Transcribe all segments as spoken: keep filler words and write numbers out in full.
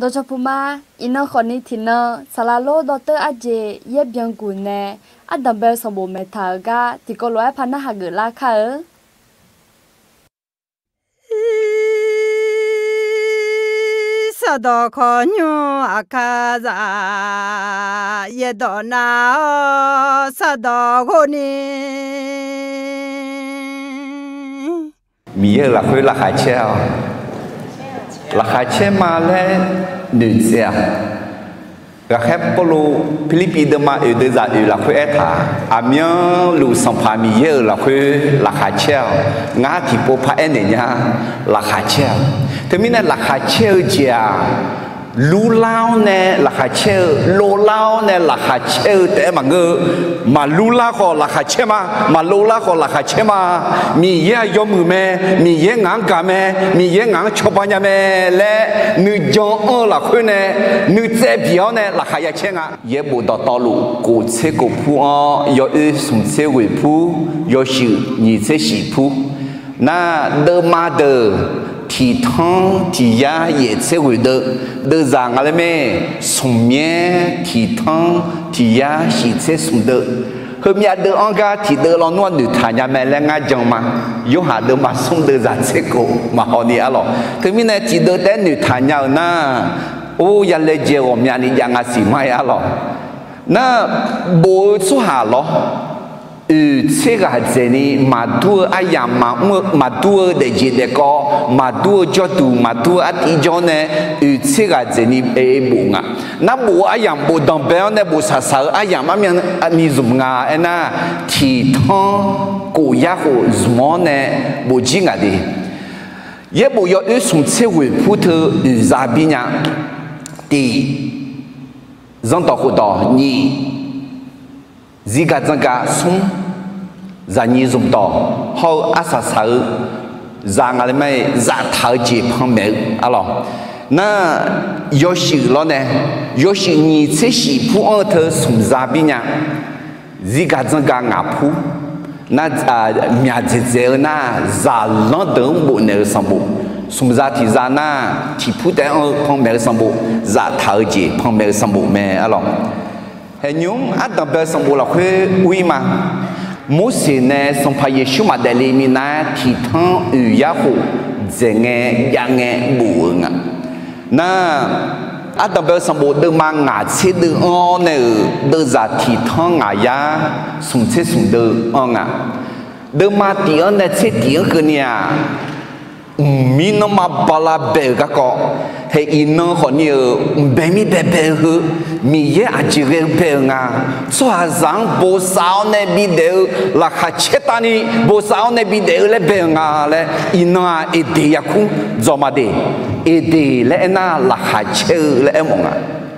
Dawqcawq puq ma. Iqnan khawfni tiqnan saqlaq lor dawrteur arjeq yaer byanguq nae ardanq bae-eu sanqbof maeqtaq-euq gar tiqkawv lof-aer par narhaq geuflar kar-eu. Irsaqdawq kawqnymr aqkar zaq, yaerdawq nav-awr saqdawq ghov ni. Miqyaer-euq lafkhoer laqkhaq caer-awq. Laqkhaq caer ma laer noeqtsaev-aq, ghaqkhaer Pawrluv Pirlirpiv deuvma oeq deuvzaq oeq lafkhoer aertaq, aqmyanluf Sanqpaq Miqyaer-euq lafkhoer laqkhaq caer-awq. Ngar tiqpov paraer naeq nya, laqkhaq caer-awq. Teumirnae laqkhaq caer-eu jeq-aq, lurlar-awr nae laqkhaq caer-eu, lovlar-awr nae laqkhaq caer-eu taef-aer maqngeur-eu. Maqlurlar khawf laqkhaq caer ma, maqlovlar khawf laqkhaq caer ma. Miqyaer-aq yawmuiq mae, Miqyaer ngaq-anr gaq mae, Miqyaer ngaq-anr cawba nya mae laer nuijan anr-eu lafkhoer nae nuitsaev biq-awr nae laqkhaq ya caer nga. Yaerbof dawqtawvluf kof tser kof pur-anr yawoer smq tser ghoeq pur, yawshuif nyiq tser shif pur. Nar deuvma deuq tiqtanr tiq yar yaef tser ghoeq deuv, deuvzaq nga laer mae, smq myaer tiqtanr tiq yar shif tser smq deuv. Heumyav deuv-anr gar tiqdeuv lawnmr-aq noeqtaq nya mae laer ngar jan ma. Yorhaq deuvma smr deuvzaq tser kof maqhaw ni arlawq. Teumirnae tiqdeuv taef-aer noeqtaq nya-euq nar, or ya laejae ghawqmyani jav nga siq ma-aer arlawq. Nar, bof-eu tsawrhaq lawr, oeq tser ghaq dzaeqni maqdur-eu aryamq maqmr-eu, maqdur-eu daefjeq daefkawv, maqdur-eu jawrduq, maqdur-eu artiv jawr nae, oeq tser ghaq dzaeqni aer bof nga. Nar bof-eu aryamq bof danqbae-awr nae bof saqsaq-eu aryamq armyavni zmq nga aernar, tiqtanr kof yar khof zmq-awr nae bof jir ngaq de. Yaerbof yawoer smq tser ghoeq pur teu oeq za bir nya. Tiq, zanrdawq khofdawq nyiq, zirgaq dzanrgaq smr, zaqnyiq zmqdawq hawr-eu arsaq saq-eu za nga laer ma-aer zaftaq-eu jeq panmaeq-eu arlawq. Nar, yawshuif lawr nae, yawshuif nyiq tser shif pur-anr-eu teu smq za bir nya. Zirgaq dzanrgaq ngaq pur. Nar, myaq dzaeqdzaeq-eu nar, zaqlanr deuq-anr bofnaeq-eu sanqbof. Smq za tiq za nar, tiq pur taef-anr-eu panmaeq-eu sanqbof, zaftaq-eu jeq panmaeq-eu sanqbof mae arlawq. Haeqnymr ardanq bae-eu sanqbof lafkhoer ur-ir ma. Morseq nae Sanqpaq Yeqsur maqdaef le minav-aer tiqtanr oeq yar khof dzaeq ngae jav ngae bof-euq nga. Nar, ardanq bae-eu sanqbof deuvma ngaq tser deuv-anr nae-euq deuvzaq tiqtanr ngaq yar smq tser smq deuv-anr nga. Deuvma tiq-anr nae tser tiq-anr keuvni-aq, mqmir nanrma bala bae-euq garkawv, hae iqnan khawfni-euq mqbae mir baebae-eu heu, Miqyaer aqjeq ghae-eu bae-euq nga. Tsawrhaqzaq-anr bosav-awr nae bidaef-eu laqkhaq caertavni bosav-awr nae bidaef-eu laer bae-euq nga laer iqnan-aq Eqdeq yarkmr dzaw ma de. Eqdeq laer aernar laqkhaq caer-eu laer aermawf nga.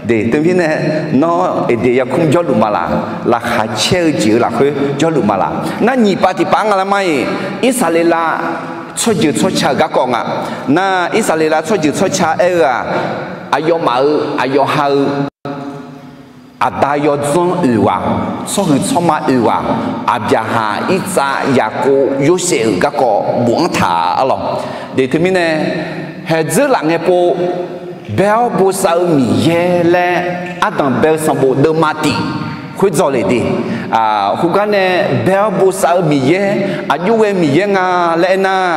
De, teumirnae nawr Eqdeq yarkmr jawrluf ma laq, laqkhaq caer-eu jeq-eu lafkhoer jawrluf ma laq. Nar nyiq pav tiq pav nga laer ma-iq, Irsaqleqlav tsawrjeuq tsawrca-euq garkawv nga. Nar Irsaqleqlav tsawrjeuq tsawrca aer-eu-aq, aqyawfmaf-euq aqyawf ha-eu aqda yawdzanr oeq ghaq, tsawrhuiq tsawrma oeq ghaq, Aqbyaqhaq, Irtsav, Yaqkov, Yorsaev-euq garkawv bofanr taq arlawq. De teumirnae, haeqdzeur laf ngae pov, bae-awr bosav-eu Miqyaer laer ardanq bae-eu sanqbof deuvma tiq khoer dzaw le de. Khoergar nae bae-awr bosav-eu Miqyaer, aqjox ghae Miqyaer nga laer aernar,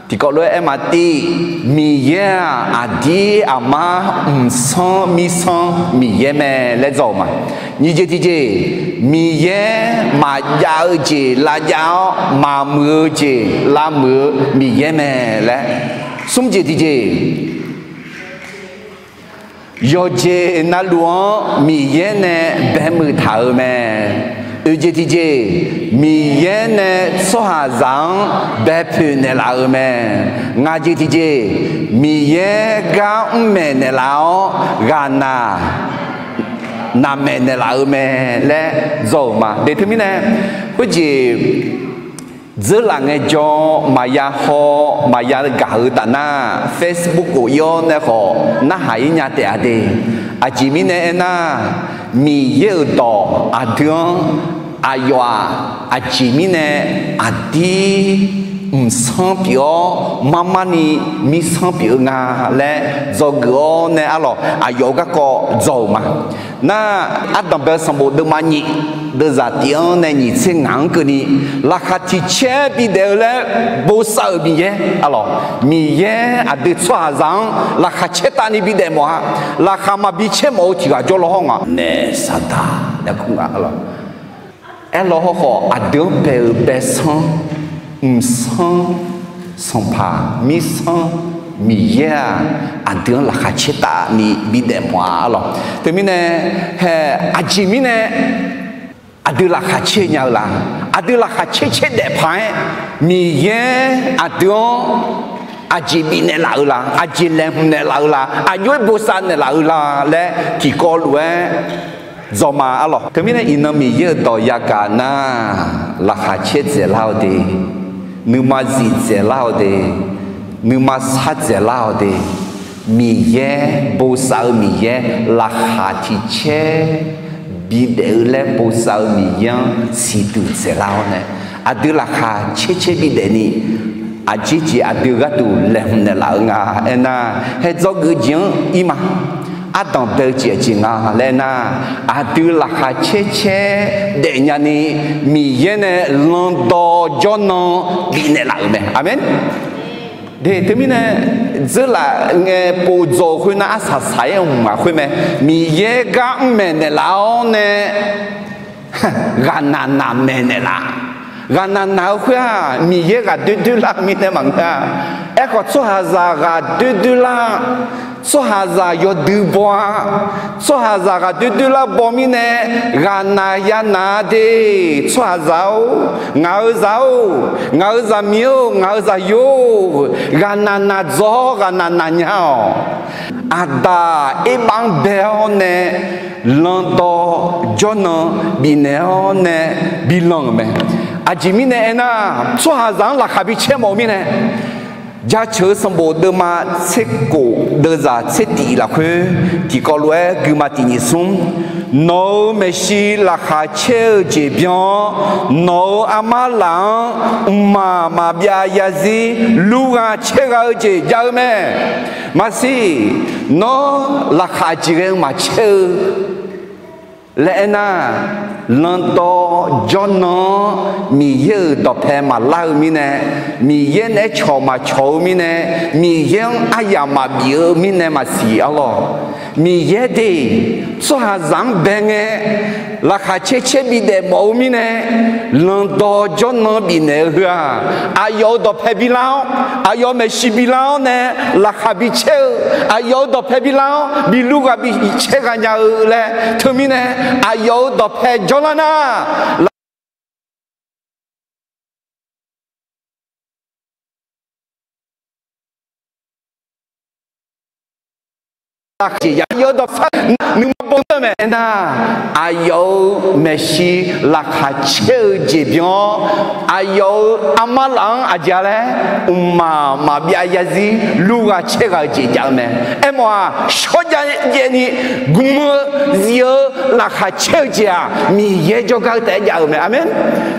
tiqkawv lof-aer aer ma tiv, Miqyaer-aq aqdir aqmar mqsanr mirsanr Miqyaer mae laer dzaw-euq ma. Nyiq jeq tiqjeq, Miqyaer maqjav-eu jeq lavjav-awr, maqmuiq-eu jeq lavmuiq-eu Miqyaer mae laer. Smr jeq tiqjeq, yawqjeq navluf-anr Miqyaer nae baemuiq taq-euq mae. Oeq jeq tiqjeq, Miqyaer nae tsawrhaqzaq-anr baepoeq naeqlaf-euq mae. Ngaq jeq tiqjeq, Miqyaer gar mrmaeq naeqlaf-awr ghaqnaq naqmaeq naeqlaf-euq mae laer dzaw-euq ma. De teumirnae, khoerjeq dzeurlaf ngae jawr maqya haw maqya gaq-eu taf nar, Facebook khof ir-awr nae khawf narhaq ir nya taef-a de. Aqjeq mirnae aernar, Miqyaer-euq dawq aqdui-anr aqyawf-aq aqjeq mirnae aqdir mqsanr pyeuf-awr, marmarni mirsanr pyeuf-eu nga laer dzawgeuf-awr nae arlawq, aqyawf-euq garkawv dzaw-euq ma. Nar, ardanq bae-eu sanqbof deuvma nyiq, deuvzaq tif-anr nae nyiq tser ngaq-anr keuvni, laqkhaq tiq caer bidaef-eu laer bosav-euq Miqyaer arlawq, Miqyaer aqdui tsawrhaqzaq-anr laqkhaq caertavni bidaef mawf-a. Laqkhaq maqbi caer mawf-eu tiq ghaq jawr law hawr nga nae saqdaq laer kur nga arlawq. Aerlaw hawrkhawf, aqdui-anr bae-eu baesanr, mqsanr, sanqpaq, mirsanr, Miqyaer-aq, aqdui-anr laqkhaq caertavni bidaef mawf-a arlawq. Teumirnae, hae, aqjeq mirnae aqdui laqkhaq caer nya-eu la? Aqdui laqkhaq caer caer daef paq-aer, Miqyaer aqdui-anr aqjeq bifnaeq laf-eu la? Aqjeq laeqhmq naeqlaf-eu la? Aqjox-aer bosav naeqlaf-eu la laer tiqkawv lof-aer dzaw ma arlawq. Teumirnae iqnan Miqyaer-euq dawq yagaq nar, laqkhaq caer dzaeqlar-awr de, nuima zif dzaeqlar-awr de, nuima sar dzaeqlar-awr de, Miqyaer, bosav-eu Miqyaer, laqkhaq tiq caer bidaef-eu laer bosav-eu Miqyaer-anr siqduq dzaeqlar-awr nae, aqdui laqkhaq caer caer bidaef ni, aqjeq jeq aqdui gharduq laeqhmq naeqlaf-eu nga. Aernar, hae dzawgeuf jeq-anr ir ma. Ardanq bae-eu jeq aqjeq nga laer aernar, aqdui laqkhaq caer caer daefnya ni, Miqyaer nae landawv jawrnan bifnaeq laf-euq mae. Aqmeq. De, teumirnae, dzeurlaf ngae pov dzaw-eu khoernar, arsaq saq-aer hmq-aq khoer mae. Miqyaer gar mr maeqnaeq laf-awr nae, ghaqnaq naq maeqnaeq laf. Ghaqnaq naq-eu khoer-aq, Miqyaer ghaq doer doer lar-eu mirnae maqngeur-a. Aerkhawf, tsawrhaqzaq ghaq doer doer lar, tsawrhaqzaq yawdui baw-a. Tsawrhaqzaq ghaq doer doer lar baw mirnae, ghaqnaq yanaq-a de. Tsawrhaqzaq-or, ngaq-euq zaq-or, ngaq-euq zaqmiq-or, ngaq-euq zaqyo-or, ghaqnaq naq dzaw-awr ghaqnaq naq nya-awq. Aqdaq erbav-anr bae-awr nae, landawv jawrnan bifnaeq-awr nae bilan-euq mae. Aqjeq mirnae aernar, tsawrhaqzaq-anr laqkhaq bi caer mawf-eu mirnae, Jaceuq-eu sanqbof deuvma tser kof deuvzaq tser tif lafkhoer tiqkawv lof-aer guima tiq nyiq smr, nawq-euq maeqshi laqkhaq caer-eu jeq byan-awr, nawq-euq armar laf-anr mqmaq maqbyav yarzir lur gha caer gha-eu jeq jav-eu mae. Maqsiq, nawr laqkhaq jeq ghae-eu maqcaer-eu laer aernar, landawv jawrnan-anr Miqyaer-euq dawqpae maqlar-eu mirnae, Miqyaer naeq-aer cawq maqcawq-eu mirnae, Miqyaer-anr aryamq maqbif-eu mirnae maqsiq arlawq. Miqyaer de, tsawrhaqzaq-anr bae ngae, laqkhaq caer caer bidaef mawf-eu mirnae, landawv jawrnan bifnaeq-eu heu-aq, aqyawf-euq dawqpae bilar-awr, aqyawf maeqshi bilar-awr nae laqkhaq bi caer-eu, aqyawf-euq dawqpae bilar-awr bi lur gha bi caer gha nya-eu laer teumirnae, aqyawf-euq dawqpae jawrlar nar, laqkhaq jeq ya-eu dawqpae nuima bawdeur mae. Aernar, aqyawf-euq maeqshi laqkhaq caer-eu jeq byan-awr, aqyawf-euq armar laf-anr aqjeq-a laer, mqmaq maqbyav yarzir lur gha caer gha-eu jeq jav-eu mae. Aermawf-aq, shawrjav jaevni gmq-eu zif-eu laqkhaq caer-eu jeq-aq, Miqyaer jawrgar-eu taef-aer jav-eu mae. Aqmeq.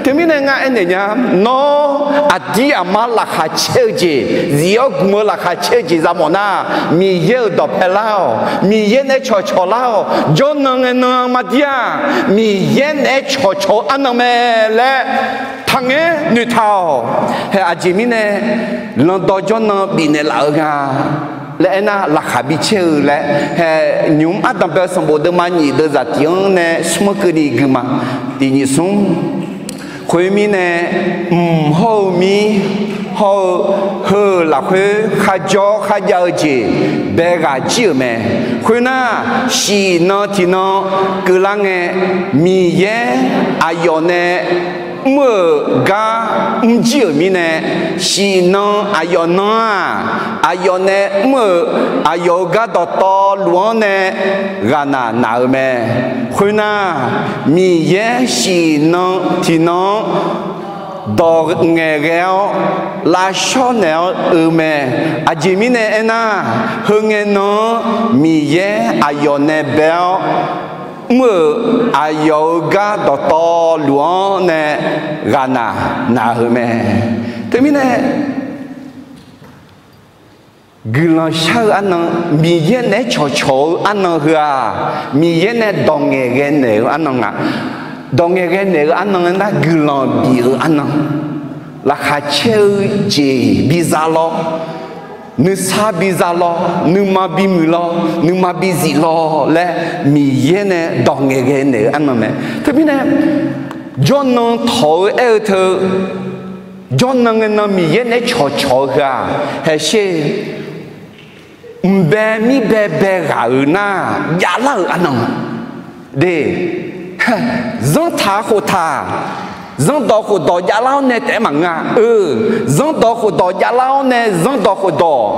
Teumirnae ngar aernaeq nya, nawr aqdir aqmar laqkhaq caer-eu jeq zif-awr gmq-eu laqkhaq caer-eu jeq za mawf nar, Miqyaer-euq dawqpae lar-awq. Miqyaer naeq-aer cawqcawq lar-awq. Jawrnan ngae nan maqdir-aq, Miqyaer naeq-aer cawqcawq-eu arnan mae laer taqngaer noeqtaq-awq. Hae aqjeq mirnae, landawv jawrnan bifnaeq laf-eu nga laer aernar, laqkhaq bi caer-eu laer, hae, nymq-mr ardanq bae-eu sanqbof deuvma nyiq deuvzaq tif-anr nae smr-anr keuvni guima tiq nyiq smr. Khoermirnae, mq hawr-eu mir hawr-eu heu-euq lafkhoer kharjawr kharjav-eu jeq bae ghaq jir-euq mae. Khoernar, shif nan tiqnan keuvlar ngae, Miqyaer aqyawf nae mr-euq gar mrjir-euq mirnae, shif nan aqyawf nan-aq, aqyawf nae mr-euq aqyawf-euq gar dawqtawvluf-anr nae ghaqnaq naq-eu mae. Khoernar, Miqyaer shif nan tiqnan-anr dawq ngaeqghae-awr lavshawr naeq-awr oe mae. Aqjeq mirnae aernar, heu ngae nan-anr Miqyaer aqyawf nae bae-awr mr-euq aqyawf-euq gar dawqtawvluf-anr nae ghaqnaq naq-euq mae. Teumirnae guiqlanq shar-eu arnan, Miqyaer naeq-aer cawqcawq-eu arnan heu-aq, Miqyaer nae dawq ngaeqghae naeq-eu arnan nga. Dawq ngaeqghae naeq-eu arnan nar guiqlanq bif-eu arnan, laqkhaq caer-eu jeq biza lawr, nuisar biza lawr, nuima bimuiq lawr, nuima bizif lawr laer Miqyaer nae dawq ngaeqghae naeq-eu arnan mae. Teumirnae jawrnan tawq-eu aer-eu teu, jawrnan ngae nan Miqyaer naeq-aer cawqcawq-eu heu-aq, haeqsher, mqbae mirbae bae ghaq-euq nar javlar-euq arnan. De, zanrtaq khoftaq, zanrdawq khofdawq javlar-awr nae taef-aer maqngeur-a. Eu, zanrdawq khofdawq javlar-awr nae zanrdawq khofdawq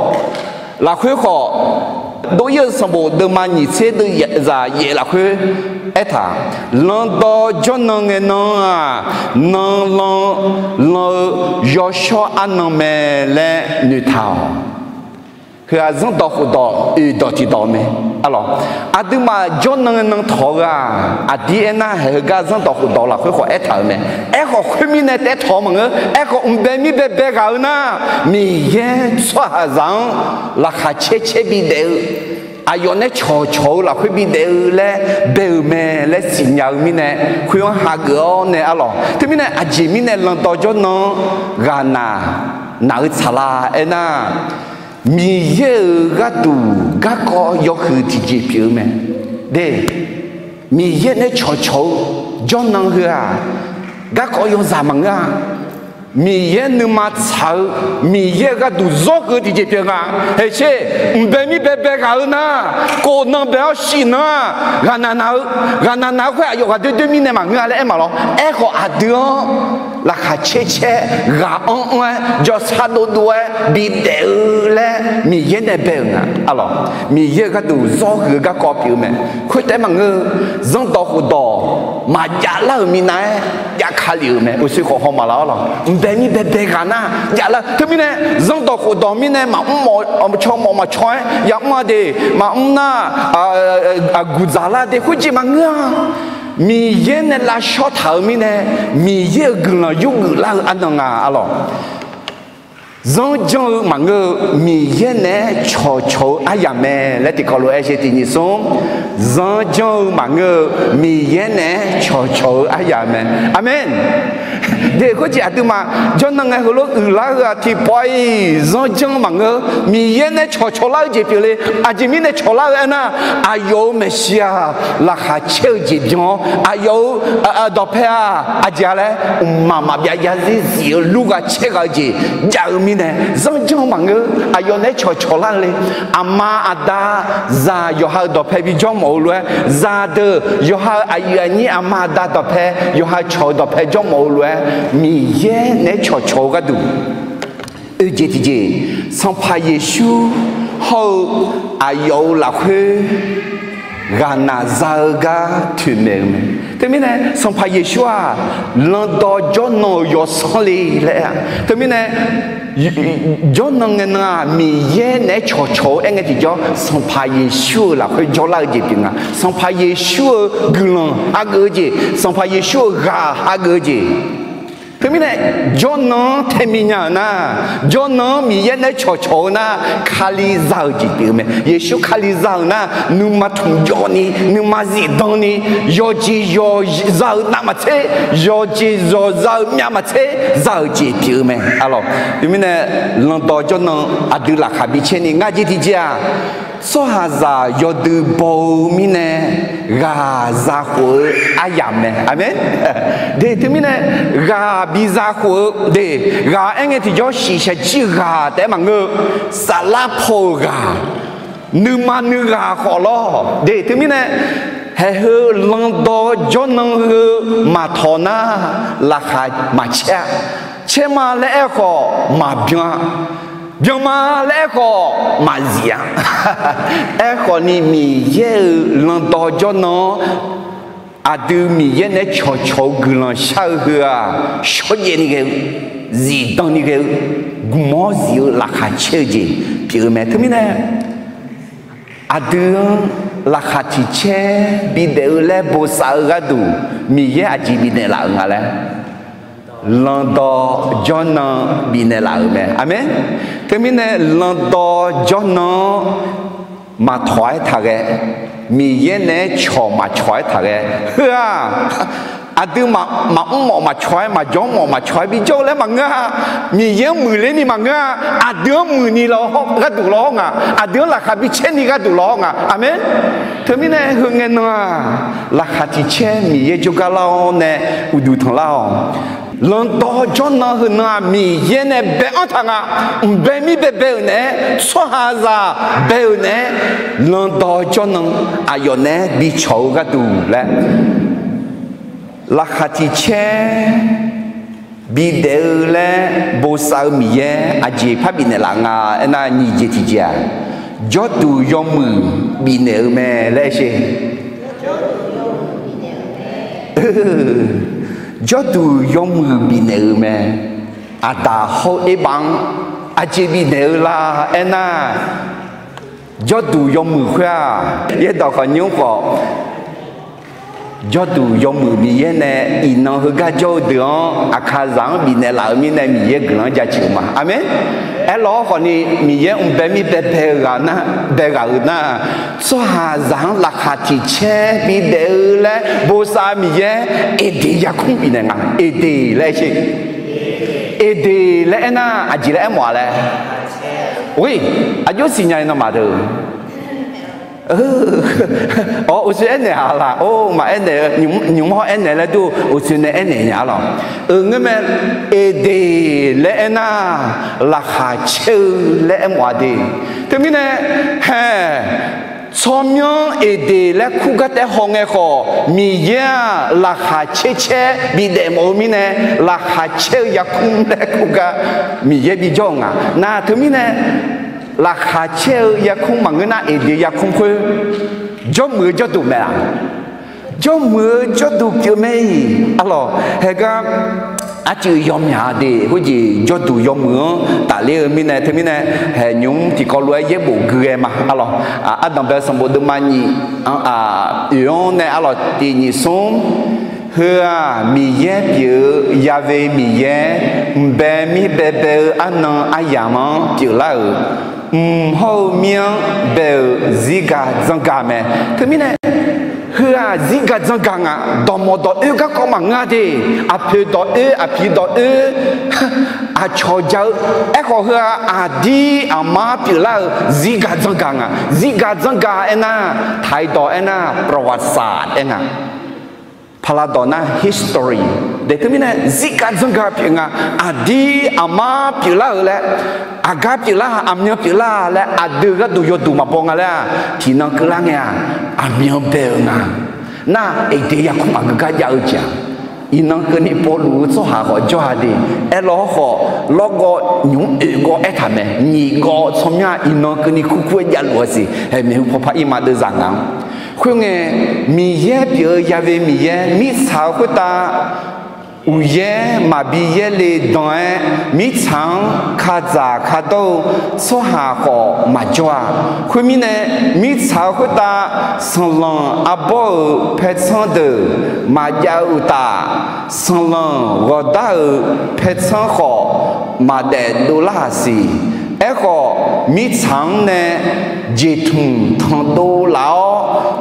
lafkhoer khawf, dov-ir-eu sanqbof deuvma nyiq tser deuv zaq yaef lafkhoer aertaq, Landawv jawrnan ngae nan-aq, nan lan lan-eu yawshawr arnan mae laer noeqtaq-awq. Heu-aq zanrdawq khofdawq oeq dawq tiqdawq mae. Arlawq, aqduimaf jawrnan ngae nan tawq-eu-aq, aqdir aernar, haeq heugar zanrdawq khofdawq lafkhoer khawf aertaq-euq mae. Aerkhawf khoermirnae taef-aer tawq-eu maqngeur. Aerkhawf, mqbae mirbae bae ghaq-eu nar, Miqyaer tsawrhaqzaq-anr laqkhaq caer caer bidaef-eu, aqyawf nae cawqcawq-eu lafkhoer bidaef-eu laer bae-euq mae laer siqnya-eu mirnae, khoer-anr hageuf-awr nae arlawq. Teumirnae aqjeq mirnae landawv jawrnan-anr ghaqnaq naq-eu tsaqlar aernar, Miqyaer-euq gharduq garkawv yawhuiq tiqjeq pyeuf-eu mae. De, Miqyaer nae cawqcawq-eu jawrnan heu-aq, garkawv yawzaq maqngeur-a. Miqyaer nuima tsaq-eu, Miqyaer-euq gharduq zawr huiq-eu tiqjeq pyeuf nga. Haeqsher, mqbae mirbae bae ghaq-eu nar, kof nan bae-awr shif nan-aq, ghaqnaq naq-eu, ghaqnaq naq-eu khoer aqyawf ghaqdoer doer mirnae maqngeur-a laer aer maqlawr. Aerkhawf aqdui-anr laqkhaq caer caer ghaq anr anr-aer jawrsar dovdov-aer bidaef-eu laer Miqyaer nae bae-euq nga. Arlawq, Miqyaer-euq gharduq zawr huiq-eu garkawv pyeuf-eu mae. Khoertaef maqngeur, zanrdawq khofdawq maqjavlar-euq minav-aer javka lef-euq mae. Uqshoe khawf haw maqlaq-awr lawq, mqbae mirbae bae ghaq nar javlar-eu. Teumirnae zanrdawq khofdawq mirnae maqmr mawf caw mawf maqcaw-aer yamr-a de, maqmr nar, aqguq dzaqlar de khoerjeq maqngeur-a. Miqyaer nae lavshawr taq-euq mirnae, Miqyaer-euq guiqlanq yurgeuf lar-eu arnan nga. Arlawq, zanrjanr-eu maqngeur-eu, Miqyaer naeq-aer cawqcawq-eu aryamq mae laer tiqkawv lof-aer aer sher. Tiq nyiq smr, zanrjanr-eu maqngeur-eu, Miqyaer naeq-aer cawqcawq-eu aryamq mae. Aqmeq. De, khoerjeq aqduimaf jawrnan ngae heulof uiqlar-eu-aq tiqpawf-iq zanrjanr-eu maqngeur-eu, Miqyaer naeq-aer cawqcawq lar-eu jeq pyeuf le. Aqjeq mirnae cawqlar-eu aernar, aqyawf-euq maeqshi-aq laqkhaq caer-eu jeq byan-awr, aqyawf-euq dawqpae-aq aqjeq-a laer mqmaq maqbyav yarzir zif-eu lur gha caer gha-eu jeq jav-eu mirnae zanrjanr-eu maqngeur-eu, aqyawf naeq-aer cawqcawq lar-eu le. Aqma aqda zaq yawqha-euq dawqpae bijawr mawf-eu lof-aer, zaqdeuq yawqha-euq aqyuif aqnyir aqma aqda dawqpae, yawqha cawq-eu dawqpae jawr mawf-eu lof-aer, Miqyaer naeq-aer cawqcawq-eu gharduq oejeq tiqjeq, Sanqpaq Yeqsur hawr-eu aqyawf-euq lafkhoer ghaqnaq za-eu gar toeqmaeq-eu mae. Teumirnae Sanqpaq Yeqsur-aq, landawv jawrnan-euq yawsanr le laer aer-a. Teumirnae jawrnan ngae nan-aq, Miqyaer naeq-aer cawqcawq-eu aer ngae tiqjawr, Sanqpaq Yeqsur-euq lafkhoer jawrlar-eu jeq pyeuf nga. Sanqpaq Yeqsur-euq guiqlanq hageuf-eu jeq, Sanqpaq Yeqsur-euq ghaq hageuf-eu jeq. Teumirnae jawrnan-anr tae minya-euq nar, jawrnan-anr Miqyaer naeq-aer cawqcawq-eu nar, Kali za-euq jeq pyeuf-eu mae. Yeqsur Kali za-euq nar, nuima tmq jawvni, nuima zifdan ni, yawqjeq yawq za-eu navmaqtser, yawqjeq yawq za-eu myavmaqtser za-euq jeq pyeuf-eu mae. Arlawq, teumirnae landawv jawrnan aqdui laqkhaq bicaer ni ngar jeq tiqjeq-aq, tsawrhaqzaq yawdui baw-eu mirnae ghaq zakhof-eu aryamq mae. Aqmeq. De, teumirnae ghaq bi zakhof-eu de, ghaq aer ngae tiqjawr shiqshaq jir ghaq taef-aer maqngeur-eu, saflar paw-euq ghaq, nuima nuighaq khawf lawr de. Teumirnae haeq heu landawv jawrnan heu maqtawq nar, laqkhaq maqcaer-a. Caer ma laer aerkhawf maqbyan-a. Byan ma laer aerkhawf maqzif-a. Aerkhawf ni Miqyaer-euq landawv jawrnan-anr aqdui Miqyaer naeq-aer cawqcawq-eu guiqlanq shar-eu heu-aq, shawrjaev ni ghae-eu, zifdan ni ghae-eu, gmq-awr zif-eu laqkhaq caer-eu jeq pyeuf-eu mae. Teumirnae aqdui-anr laqkhaq tiq caer bidaef-eu laer bosav-eu gharduq Miqyaer aqjeq bifnaeq laf-euq nga laer Lanqdawq jawrnan bifnaeq laf-euq mae. Aqmeq. Teumirnae lanqdawq jawrnan-anr maqtawq-aer taqghae, Miqyaer naeq-aer cawq maqcawq-aer taqghae. Heu-aq, aqdui maqmr mawf maqcawq-aer, maqjawr mawf maqcawq-aer bijawr-eu laer maqngeur-a. Miqyaer-anr muiqler ni maqngeur-a. Aqdui-anr muiqni law hawr gharduq law hawr nga. Aqdui-anr laqkhaq bicaer ni gharduq law hawr nga. Aqmeq. Teumirnae heu ngae nan-aq, laqkhaq tiq caer Miqyaer jawrgar lar-awr nae uqduq tanqlar-awq. Lanqdawq jawrnan heu nan-aq, Miqyaer nae bae-anr taq nga. Mqbae mir baebae-euq naeq-aer, tsawrhaqzaq bae-euq naeq-aer, lanqdawq jawrnan aqyawf naeq-aer bicawq-eu gharduq laer, laqkhaq tiq caer bidaef-eu laer bosav-eu Miqyaer aqjeq par bifnaeq laf nga aernar, nyiq jeq tiqjeq-aq, jawrduq yawmuiq bifnaeq-eu mae laer aer sher. Jawrduq yawmuiq bifnaeq-eu mae. Aqdaq hawr-eu erbav-anr aqjeq bifnaeq-eu la aernar, jawrduq yawmuiq khoer-aq, yaerdawq khawf nymr khawf, jawrduq yawmuiq Miqyaer nae iqnan heugar jawr-eu deuq-anr aqkaqzaq-anr bifnaeq laf-euq mirnae Miqyaer guiqlanq-anr jaceuq-eu ma. Aqmeq. Aerlawq hawrkhawf ni Miqyaer mqbae mir baebae-eu ghaq nar, bae ghaq-euq nar, tsawrhaqzaq-anr laqkhaq tiq caer bidaef-eu laer bosav Miqyaer Eqdeq yarkmr bifnaeq nga. Eqdeq laer aer sher. Eqdeq laer aernar aqjeq laer aermawf-a laer. Oe, aqjox siqnya-i nawmaf deuq. Awr, uqshoe aernaeq-a laq? Or, maqaer naeq-eu, nymq-mr hawr aernaeq laer dur, uqshoe nae aernaeq nya-a lawq. Euq ngeurmae, Eqdeq laer aernar, laqkhaq caer-eu laer aermawf-a de. Teumirnae, hae, tsawrmyanr Eqdeq laer kur gar taef haw ngae khawf, Miqyaer-aq laqkhaq caer caer bidaef mawf-eu mirnae, laqkhaq caer-eu yarkmr laer kur gar Miqyaer bijawr-eu nga. Nar teumirnae, laqkhaq caer-eu yarkmr maqngeur nar, Eqdeq yarkmr khoer jawrmuiq-eu jawrduq mae-aq? Jawrmuiq-eu jawrduq pyeuf mae-iq. Arlawq, haegar arcuiv yawmyaq de, khoerjeq jawrduq yawmuiq-anr tafler-eu mirnae, teumirnae, haeq nymq-mr tiqkawv lof-aer yaerbof gui ghae ma. Arlawq, ardanqbae sanqbof deuvma nyiq-anr, oeq-anr nae arlawq tiq nyiq smr, Heu-aq, Miqyaer pyeuf-eu Ya'we Miqyaer, mqbae mir baebae-eu arnan aryamq-anr pyeuflar-euq, mq hawr-eu mir-anr bae-euq zirgaq dzanrgaq mae. Teumirnae, heu-aq zirgaq dzanrgaq nga. Dawqmawq dawq oer garkawv maqngeur-a de. Aqpoeq dawq oer, aqpiq dawq oer, aqcawq ja-eu. Aerkhawf heu-aq aqdir aqmar pyeuflar-euq zirgaq dzanrgaq nga. Zirgaq dzanrgaq aernar, taq-iq dawq aernar, ประวัติศาสตร์ aer nga. ภาษา dawq nar history. Daeq teumirnae zirgaq dzanrgaq pyeuf nga. Aqdir aqmar pyeuflar-euq laer, aqgar pyeuflar-a, aqmyan pyeuflar-a laer aqdui gharduq yawduq maqbaw nga laer-aq, tiqnan keuvlar ngae-aq, aqmyan bae-eu nga. Nar, Eqdeq yarkmr maqgeu gar jav-eu jeq-aq, iqnan keuvni Pawrluv-eu tsawrhaq khawf jawr-a de. Aerlawr hawrkhawf, lawrgawv nymq-mr oeq gawv aertaq mae. Nyiq gawv tsawrmyanr-aq iqnan keuvni kurkur-aer javluf-a siq. Haeq maeqhu pawpar irma deuvzaq ngaq-anr. Khoerngae, Miqyaer pyeuf-eu Ya'we Miqyaer mirtsaq-eu khoertav uqyaer maqbi yaerle dan-aer, mirtsaq-anr kadzaq kadawr-eu tsawrhaq khawf maqjawr-a. Khoermirnae, mirtsaq-eu khoertav sanqlanq arbawr-euq paertsanr deuq maqjav-eu uqtaf, sanqlanq ghawqdar-euq paertsanr khawf maqdaef dovlar-aq siq. Aerkhawf, mirtsaq-anr nae jeqtmq tanqdov laf-awr,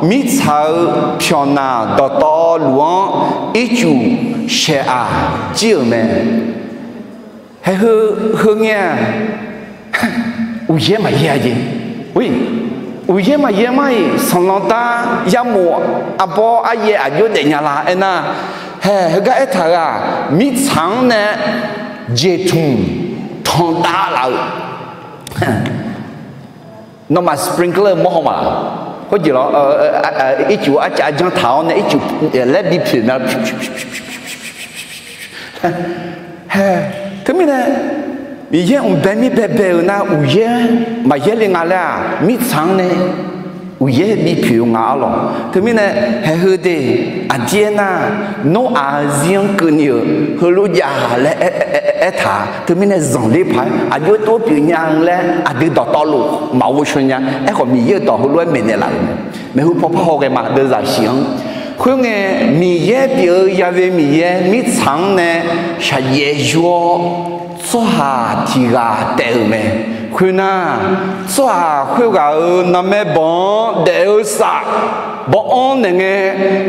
mirtsaq-euq pyawqnaq dawqtawvluf-anr ircuf shaeq-aq jir-euq mae. Haeq heu, heu ngae-aq, uqyaer maqyaer-a jeq. Uqyaer maqyaer mar-iq, sanqlanq dar yarmof arbawr aryaer aqjox daefnya la aernar, haeq heugar aertaq-euq-aq, mirtsaq-anr nae jeqtmq tanqdav laf-euq Nawmaf sprinkler mawr haw ma laq? Khoerjeq lawr, ircuf arcav janr taq-awr nae ircuf laer bi poeq mae. Hae, teumirnae Miqyaer mqbae mir baebae-eu nar uqyaer maqyaer le nga laer-aq, mirtsaq-anr nae uqyaer bi poeq-eu nga arlawq. Teumirnae haeq heu de, aqdir aernar, Noraq-eu zir-anr keuvni-euq heulof jav laer aertaq-a. Teumirnae zanqler paq-aer aqjox tov pyeuf nya-eu laer aqdui dawqtawvluf maqghov shaw nya. Aerkhawf Miqyaer-euq dawq heulof-aer maeqnaeq laf-euq mae. Maeqhu pawpar haw ghae ma, deuvzaq shif-anr Khoerngae, Miqyaer pyeuf-eu yave Miqyaer mirtsaq-anr nae shaqjaev yur-awr, tsawrhaq tiq ghaq taef-euq mae. Khoernar, tsawrhaq khoerghaq-euq narmaer bawq-anr daef-eu saf bawq-anr naeqngae,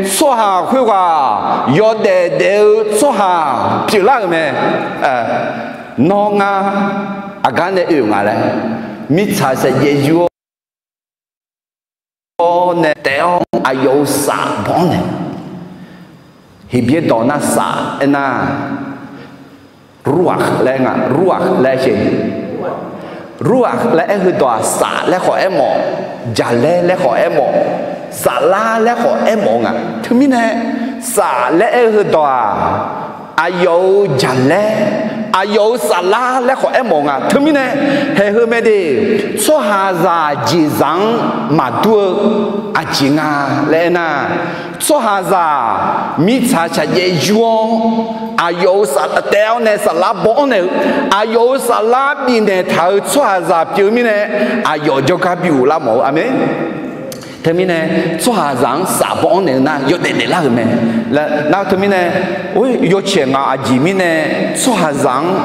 tsawrhaq khoerghaq yawdaef daef-eu tsawrhaq pyeuflar-euq mae. Nawr ngar aqgar nae oe-euq nga laer, mirtsaq shaqjaev yur-awr nae taef-awr aqyawf-euq saf bawq-anr nae, Heqbyaer dawq nar saf aernar, ruakh laer nga, ruakh laer aer-eu, ruakh laer aer-eu dawq-aq, saf laer khawf aermawf, jaqlaer laer khawf aermawf, saflar laer khawf aermawf-eu nga. Teumirnae, saf laer aer-eu heudawq-aq, aqyawf-euq jaqlaer, aqyawf-euq saflar laer khawf aermawf-eu nga. Teumirnae, haeq heu mae de, tsawrhaqzaq jeqzaq-anr maqdur-eu aqjeq nga laer aernar, tsawrhaqzaq mirtsaq shaqjaev yur-awr, aqyawf-euq saf taef-awr nae saflar bawq-anr naeq-eu, aqyawf-euq saflar bifnaeq taq-euq tsawrhaqzaq pyeuf-eu mirnae, aqyawf jawrgar bi ghoflar mawf-eu. Aqmeq. Teumirnae, tsawrhaqzaq-anr saf bawq-anr naeq-eu nar yawdaef daeflar-euq mae. Nar teumirnae, or, yawcaeq ngaq aqjeq mirnae, tsawrhaqzaq-anr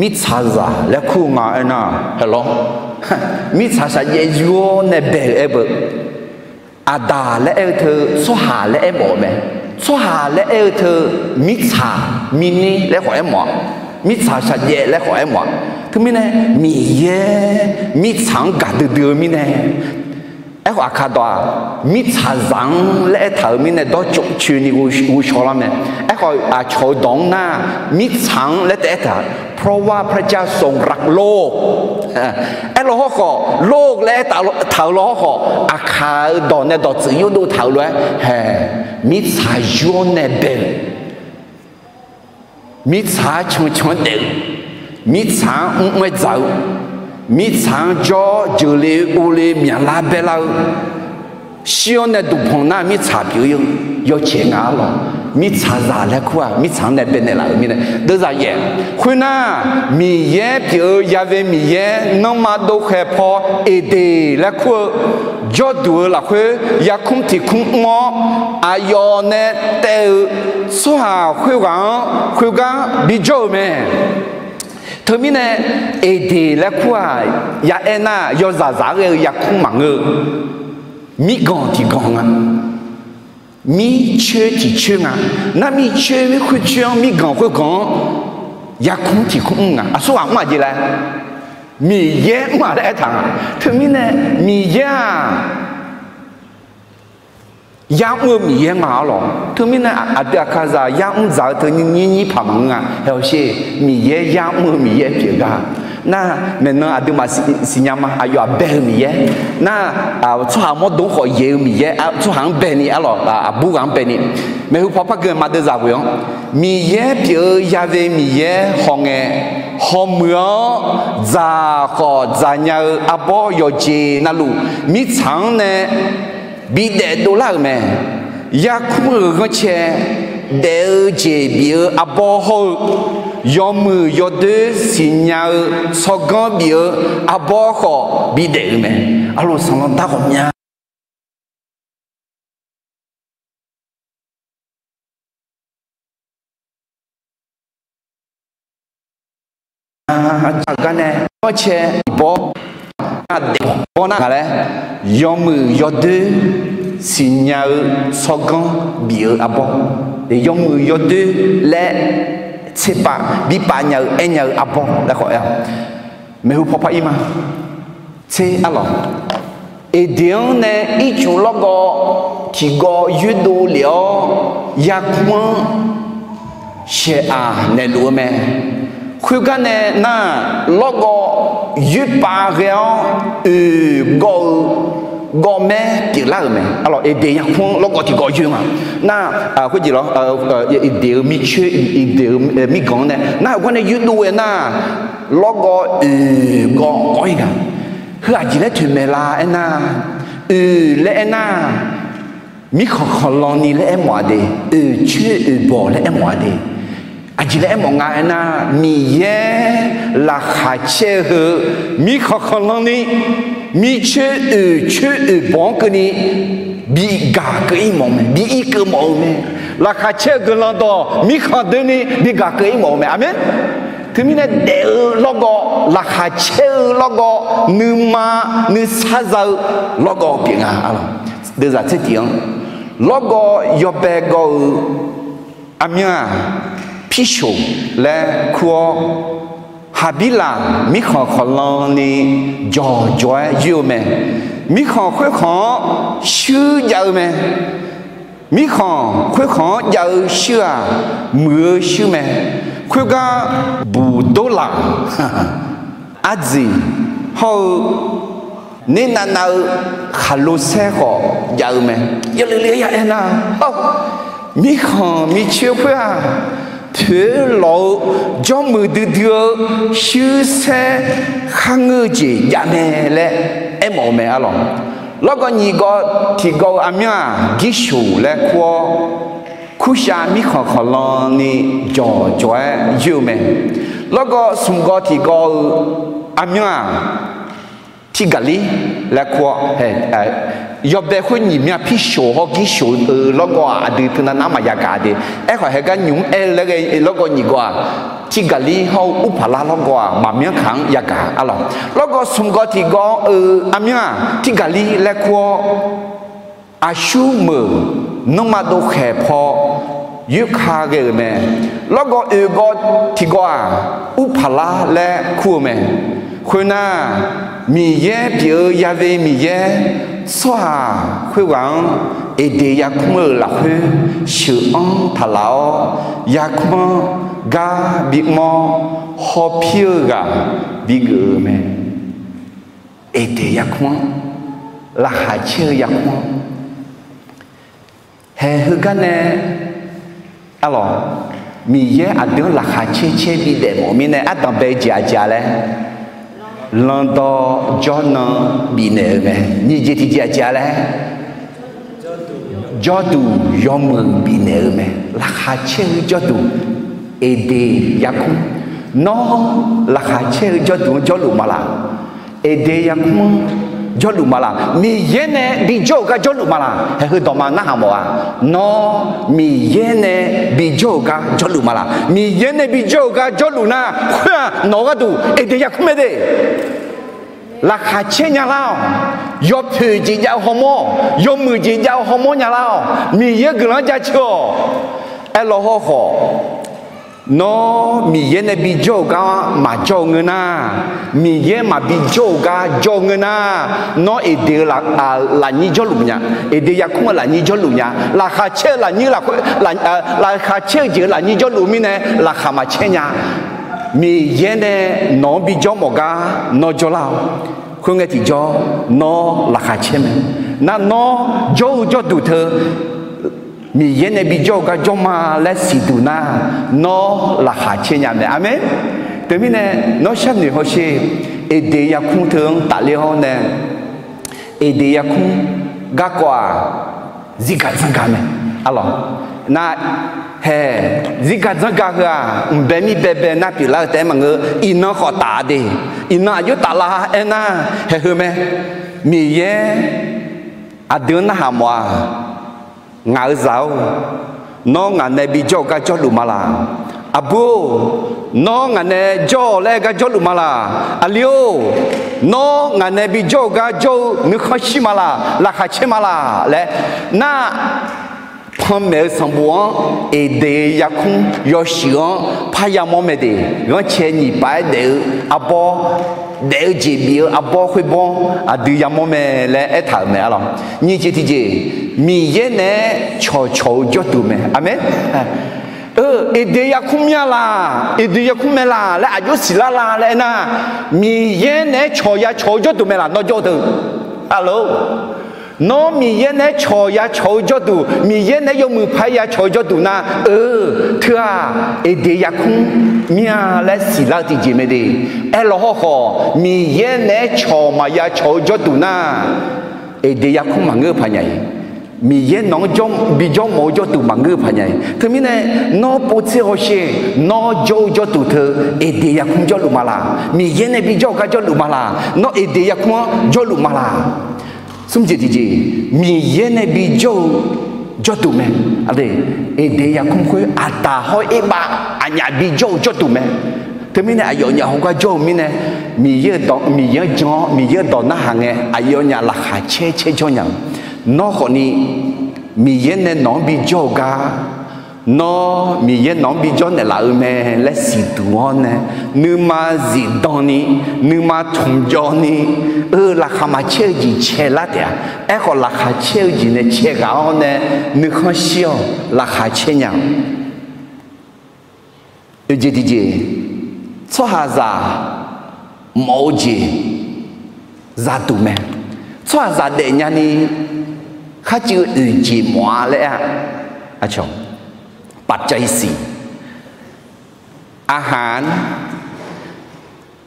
mirtsaqzaq laer kur-eu nga aernar, haeq lawr, mirtsaq shaqjaev yur-awr nae bae-euq aer beu. Aqdaq laer aer-eu teu tsawrhaq laer aermawf-eu mae. Tsawrhaq laer aer-eu teu mirtsaq, mirnir laer khawf aermawf-a, mirtsaq shaqjaev laer khawf aermawf-a. Teumirnae, Miqyaer mirtsaq-anr gaqdui dui-eu mirnae, aerkhawf aqkaq dawq-aq, mirtsaqzaq-anr laer aertaq-euq mirnae dawrcoeni ghovshaw lar mae. Aerkhawf aqcawq-eu dawq-anr nar, mirtsaq-anr laer taef aertaq, เพราะว่าพระเจ้าทรงรักโลก aer law hawrkhawf, โลก laer aertaq-euq law hawrkhawf, aqkaq-eu dawq nae dawqtsuif yurdov taq-euq lof-aer haeq, mirtsaq yur-awr nae bae-euq, mirtsaq-anr cancan-anr daef-eu, mirtsaq-anr mrmr-aer dzaq-eu, mirtsaq-anr jawr jeuqle uvle myaqlar baerlar-eu, shir-awr nae duqpanq nar mirtsaq pyeuf-eu yawcaeq nga-a lawq. Mirtsaqzaq laer kur-aq, mirtsaq-anr nae baenaeq laf-euq mirnae deuvzaq yaef. Khoernar, Miqyaer pyeuf-eu yave Miqyaer nanrma dovkhaeq paw Eqdeq laer kur-eu jawrduq-eu lafkhoer yarkmr tiq kmr mr-awr, aqyawf nae taev-eu tsawrhaq khoerghaq-anr khoergar bijawr-eu mae. Teumirnae, Eqdeq laer kur-aq, ya aernar yawzaqzaq-aer ghae-eu yarkmr maqngeur-eu, mirganq tiqganq nga, mircoer tiqcoer nga. Nar mircoer khoercoer-anr, mirganq khoerganq-anr yarkmr tiq kmr mr nga. Aqsurghaq mr-aq jeq laer, Miqyaer mr-aq laer aertaq nga. Teumirnae, Miqyaer-aq, yar mr-eu Miqyaer nga-a lawq. Teumirnae aqdui aqkaqzaq yar mr dzaq-eu teu nyir nyir paq maqngeur nga. Haeq hawsher, Miqyaer yar mr-eu Miqyaer pyeuf gar. Nar maeqnan aqduimaf siqnya ma, aqyawf-aq bae-eu Miqyaer. Nar tsawrhaq mawrdo-anr khawf yaeq-eu Miqyaer, tsawrhaq-anr baeni, arlawq aqbur ghaq-anr baeni. Maeqhu paw par gui ma deuvzaq ghoe-anr, Miqyaer pyeuf-eu yave Miqyaer hawngae, hawmuiq-anr dzaq khawf dzaqnya-eu arbawr yawqjeq navluf mirtsaq-anr nae bidaef dovlar-euq mae. Yarkmr-euq ghanrcae daef-eu jeq bif-eu arbawr hawr-eu, yawmuiq yawdoer siqnya-eu tsawrganr bif-eu arbawr khawf bidaef-euq mae. Arlawq, sanqlanq dar ghawqmya gar nae, ghanrcae bawr, daef bawr nar nga laer, yawmuiq yawdoer siqnya-eu tsawrganr bif-eu arbawr, yawmuiq yawdoer laer tserpav bi pavnya-eu aernya-eu arbawr laer khawf aer-awq. Maeqhu paw par ir ma. Tser arlawq, Eqdeq-anr nae ircuf lawrgawv tiqgawv yoerdov lef-awr yarkmr-anr shaeq-aq naeqluf-eu mae. Khoergar nae nar, lawrgawv yoerpav ghae-awr oeq gawv-eu gawvmaer pyeuflar-euq mae. Arlawq, Eqdeq yarkmr-anr lawrgawv tiqgawv yoer nga. Nar, khoerjeq lawr, Eqdeq-eu mircoer, Eqdeq-eu mirganq-anr nae nar, heugar nae yoerdov-aer nar, lawrgawv oeq gawv gawv-ir nga. Heu aqjeq laer toeqmaeq la aernar, oeq laer aernar, mirkhanq khanqlan ni laer aermawf-a de, oeq coer oeq bawq laer aermawf-a de. Aqjeq laer aermawf nga aernar, Miqyaer laqkhaq caer-eu heu, mirkhanq khanqlan ni, mircoer oeq coer oeq bawq-anr keuvni bi gaq keuv-ir mawf-eu mae, bi ir keuv mawf-eu mae. Laqkhaq caer-eu guiqlanq dawq mirkhanq doeni bi gaq keuv-ir mawf-eu mae. Aqmeq. Teumirnae daef-eu lawrgawv, laqkhaq caer-eu lawrgawv, nuima nuisar za-eu lawrgawv pyeuf nga. Deuvzaq tser tif-anr lawrgawv yawbae gawv-eu armyanr-aq, Pirshoq laer kur-awr, Haqbirlaq mirkhanq khawqlan ni jawqjawq-aer yoer-eu mae. Mirkhanq khoerkhanq-anr shuir jav-eu mae. Mirkhanq khoerkhanq-anr jav-eu shuir-aq, muiq-eu shuir mae. Khoergar buqdorlaq, ardziq hawr-eu nernav nav-eu khaqlo saer khawf jav-eu mae. Yawleuf le ya aernar, mirkhanq micoer khoer-aq, poeq-aer lawq-eu jawrmuiq duidui-eu shuir saer kharngeur-eu jeq jav mae laer aermawf-eu mae arlawq. Lawrgawv nyiq gawv tiqgawv-eu armyanr-aq, Girshoq laer kur-awr, Kurshav mirkhanq khawqlan ni jawqjawq-aer yoer-eu mae. Lawrgawv smq gawv tiqgawv-eu armyanr-aq, Tirgaqlir laer kur-awr, yawbae khoer nyiq mya Pirshoq hawr Girshoq-eu lawrgawv-aq, aqdui teunav nar maqya gaq de. Aerkhawf, haegar nymq-mr aer-eu laer ghae lawrgawv nyiq gawv-aq, Tirgaqlir hawr-eu Urpaqlar lawrgawv-aq, maqmyanr kaq-anr yagaq arlawq. Lawrgawv smq gawv tiqgawv-eu armyanr-aq, Tirgaqlir laer kur-awr, aqsur meuq nanrma dovkhaeq paw yoerka ghae-euq mae. Lawrgawv oeq gawv tiqgawv-aq, Urpaqlar laer kur-eu mae. Khoernar, Miqyaer pyeuf-eu Ya've Miqyaer, tsawrhaq khoerghaq-anr Eqdeq yarkmr-euq lafkhoer sheuq-anr taqlaf-awr, yarkmr-anr gar bimr-awr, hawpir-eu ghaq bigeuf-euq mae. Eqdeq yarkmr-anr, laqkhaq caer-eu yarkmr-anr, haeq heugar nae arlawq, Miqyaer aqdui-anr laqkhaq caer caer bidaef mawf mirnae ardanq bae-eu jeq aqjeq-a laer, landawr jawrnan bifnaeq-eu mae. Nyiq jeq tiqjeq aqjeq-a laer, jawrduq yawmuiq bifnaeq-eu mae. Laqkhaq caer-eu jawrduq, Eqdeq yarkmr. Nawr laqkhaq caer-eu jawrduq-anr jawrluf ma laq? Eqdeq yarkmr-anr jawrluf ma laq? Miqyaer nae bijawr-euq gar jawrluf ma laq? Haeq heu dawqma narhaq mawf-a. Nawr Miqyaer nae bijawr-euq gar jawrluf ma laq? Miqyaer nae bijawr-euq gar jawrluf nar, khoer-aq nawq-eu gharduq Eqdeq yarkmr mae de. Laqkhaq caer nya lar-awq. Yawpoeq jeq jav-eu hawmawr, yawmuiq jeq jav-eu hawmawr nya lar-awq. Miqyaer guiqlanq-anr jaceuq-awq. Aerlaw hawrkhawf, nawr Miqyaer nae bijawr-euq gar maqjawr-eu ngeur nar, Miqyaer maqbi jawr-euq gar jawr-eu ngeur nar, nawr Eqdeq-eu lafnyir jawrluf nya, Eqdeq yarkmr-eu lafnyir jawrluf nya, laqkhaq caer-eu lafnyir lafkhoer, laqkhaq caer-eu jeq-eu lafnyir jawrluf mirnae laqkhaq maqcaer nya. Miqyaer nae nawq-anr bijawr mawf gar nawr jawrlar-awq. Khoerngae tiqjawr nawr laqkhaq caer mae. Nar nawr jawr-eu jawrduq teu Miqyaer nae bijawr-eu gar jawr ma laer siqduq nar, nawr laqkhaq caer nya mae. Aqmeq. Teumirnae nawr sharnoeq hawsher, Eqdeq yarkmr teu-anr tafler-awr nae, Eqdeq yarkmr garkawv-aq, zirgaq dzanrgaq mae. Arlawq, nar, haeq, zirgaq dzanrgaq heu-aq, mqbae mir baebae nar pyeuflar-eu taef-aer maqngeur. Iqnan khawf taf de. Iqnan aqjox taf lar aernar, haeq heu mae. Miqyaer aqdui-anr narhaq mawf-aq, ngaq-euq zaq-or, nawr ngaq nae bijawr-eu gar jawrluf ma laq? Aqbur-or, nawr ngaq nae jawr-awq laer gar jawrluf ma laq? Aqli-or, nawr ngaq nae bijawr-eu gar jawr-eu nuikhanr shir ma laq? Laqkhaq caer ma laq laer nar, panmaeq-eu sanqbof-anr Eqdeq yarkmr yawshuif-anr parya mawr mae de. Ghanrcae nyiq paf-aer daef-eu arbawr, daef-eu jeq bif-eu arbawr khoerbawr aqdui yamawr mae laer aertaq-euq mae arlawq. Nyiq jeq tiqjeq, Miqyaer naeq-aer cawqcawq-eu jawrduq mae. Aqmeq. Eqdeq yarkmr mya laq, Eqdeq yarkmr mae laq laer aqjox siqlar la laer aernar, Miqyaer naeq-aer cawq ya cawq-eu jawrduq mae laq nawr jawr-eu teu? Arlawq, nawr Miqyaer naeq-aer cawq ya cawq-eu jawrduq, Miqyaer naeq-aer yawmuiq paq-aer ya cawq-eu jawrduq nar, eu, teu-aq, Eqdeq yarkmr mya laer siqlar-eu tiqjeq mae de. Aerlawq hawrkhawf, Miqyaer naeq-aer cawq maqya cawq-eu jawrduq nar, Eqdeq yarkmr maqngeur-eu paq nya-iq. Miqyaer nawq-anr bijawr mawf-eu jawrduq maqngeur-eu paq nya-iq. Teumirnae, nawr povtser hawsher, nawr jawr-eu jawrduq teu Eqdeq yarkmr jawrluf ma laq? Miqyaer nae bijawr-eu gar jawrluf ma laq? Nawr Eqdeq yarkmr-anr jawrluf ma laq? Smr jeq tiqjeq, Miqyaer nae bijawr-eu jawrduq mae. Aqdui, Eqdeq yarkmr khoer Aqdaq hawr Erbav aqnyaf bijawr-eu jawrduq mae. Teumirnae aqyawfnyaf hawgar jawr-eu mirnae, Miqyaer-eu dawq, Miqyaer-anr jan-awr Miqyaer-eu dawq narhaq ngae aqyawfnyaf laqkhaq caer caer jawr nya-eu. Nawr khawfni Miqyaer nae nawq-anr bijawr-eu gar, nawr Miqyaer nawq-anr bijawr naeqlaf-eu mae laer siqduq-awr nae, nuima zifdan ni, nuima tmqjawv ni, eu, laqkhaq maqcaer-eu jeq caelar taef-a. Aerkhawf, laqkhaq caer-eu jeq nae cae ghaq-awr nae, nuikhanr shir-awq, laqkhaq caer nya-awq. Oeq jeq tiqjeq, tsawrhaqzaq mawf-eu jeq zaduq mae. Tsawrhaqzaq daefnya ni kharcuiv-eu oeq jeq mawf-a laer aer-a, aqcawq, ปัจจัยสี่ อาหาร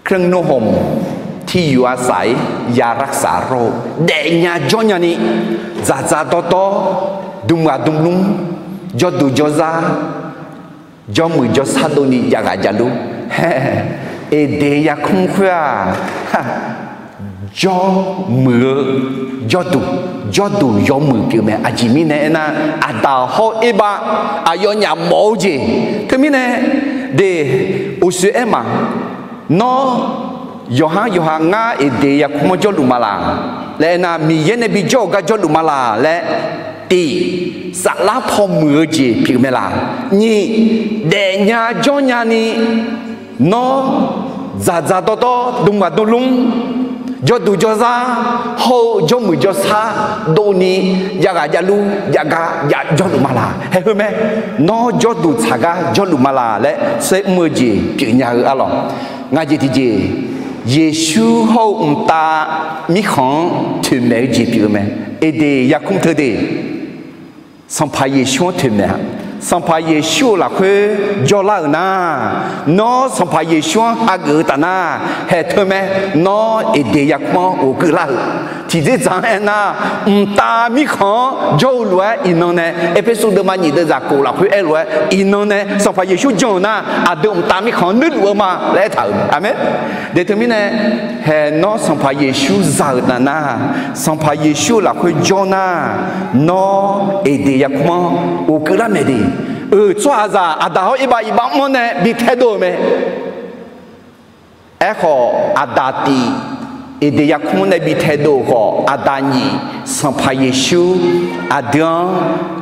เครื่องนุ่งห่ม ที่อยู่อาศัย ยารักษาโรค daefnya jawrnya ni, dzaqdzaq dawrdawr, dmq ghaq dmq lmr, jawrduq jawrzar, jawrmuiq jawrsar dovni jav ghaq javluf. Eqdeq yarkmr khoer-aq, jawrmuiq-eu jawrduq, jawrduq yawmuiq pyeuf mae. Aqjeq mirnae aernar, Aqdaq hawr Erbav aqyawfnyaf mawf-eu jeq. Teumirnae, de, uqshoe aer ma, nawr yawqha-anr yawqha ngar Eqdeq yarkmr-anr jawrluf ma laq laer aernar, Miqyaer nae bijawr-eu gar jawrluf ma laq laer, tiq, saflar paw muiq-eu jeq pyeuf mae laq. Nyiq, daefnya jawrnya ni, nawr dzaqdzaq dawrdawr, dmq ghaq dmq lmr, jawrduq jawrzar hawr-eu jawrmuiq jawrsar dovni jav ghaq javluf, jav gar jav jawrluf ma laq. Haeq heu mae, nawr jawrduq tsaq gar jawrluf ma laq laer saer mr-eu jeq pyeufnya-eu arlawq. Ngaq jeq tiqjeq, Yeqsur hawr-eu mqtav mirkhanq-anr toeqmaeq-eu jeq pyeuf-eu mae. Eqdeq yarkmr teu de, Sanqpaq Yeqsur-anr toeqmaeq-a. Sanqpaq Yeqsur-euq lafkhoer jawrlar-euq nar, nawr Sanqpaq Yeqsur-anr hageuf-eu taf nar, haeq teu mae, nawr Eqdeq yarkmr-anr ghofkeuv lar-euq. Tiqdzerdzaq-anr aernar, mqtav mirkhanq-anr jawr-eu lof-aer iqnan nae Erpersu deuvma nyiq deuvzaq kof lafkhoer aer lof-aer iqnan nae Sanqpaq Yeqsur jan-euq nar, aqdui mqtav mirkhanq-anr nuirluf-eu ma laer aertaq-euq mae. Aqmeq. De teumirnae, haeq nawr Sanqpaq Yeqsur za-euq taf nar, Sanqpaq Yeqsur-euq lafkhoer jawr nar, nawr Eqdeq yarkmr-anr ghofkeuv lar mae de. Euq tsawrhaqzaq Aqdaq hawr Erbav iqbax mr-anr nae bi taedov-euq mae. Aerkhawf, Aqdaq tiq Eqdeq yarkmr nae bi taedov-euq khawf, Aqdaq nyiq Sanqpaq Yeqsur aqdui-anr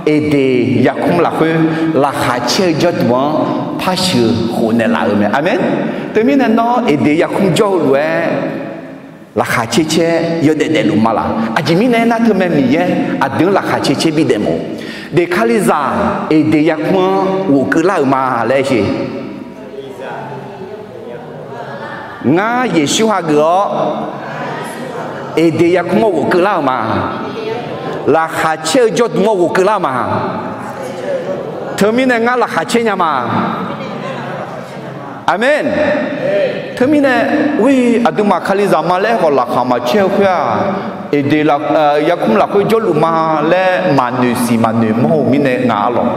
Eqdeq yarkmr lafkhoer laqkhaq caer-eu jawrduq-anr par sheuq khof naeqlaf-euq mae. Aqmeq. Teumirnae nawr Eqdeq yarkmr jawr-eu lof-aer laqkhaq caer caer yawdaef daefluf ma laq. Aqjeq mirnae aernar, teumae Miqyaer aqdui-anr laqkhaq caer caer bidaef mawf-eu de. Kalizaq Eqdeq yarkmr-anr ghofkeuv lar-euq ma laer aer-eu. Ngar Yeqsur hageuf-awr Eqdeq yarkmr-anr ghofkeuv lar-euq ma. Laqkhaq caer-eu jawrduq-anr ghofkeuv lar-eu ma. Teumirnae ngar laqkhaq caer nya ma. Aqmeq. Teumirnae, aqduimaf Kalizaq ma laer khawf laqkhaq maqcaer-eu khoer-aq, Eqdeq yarkmr lafkhoer jawrluf ma laer maqnoeq siq maqnoeq mawr-eu mirnae ngaq arlawq.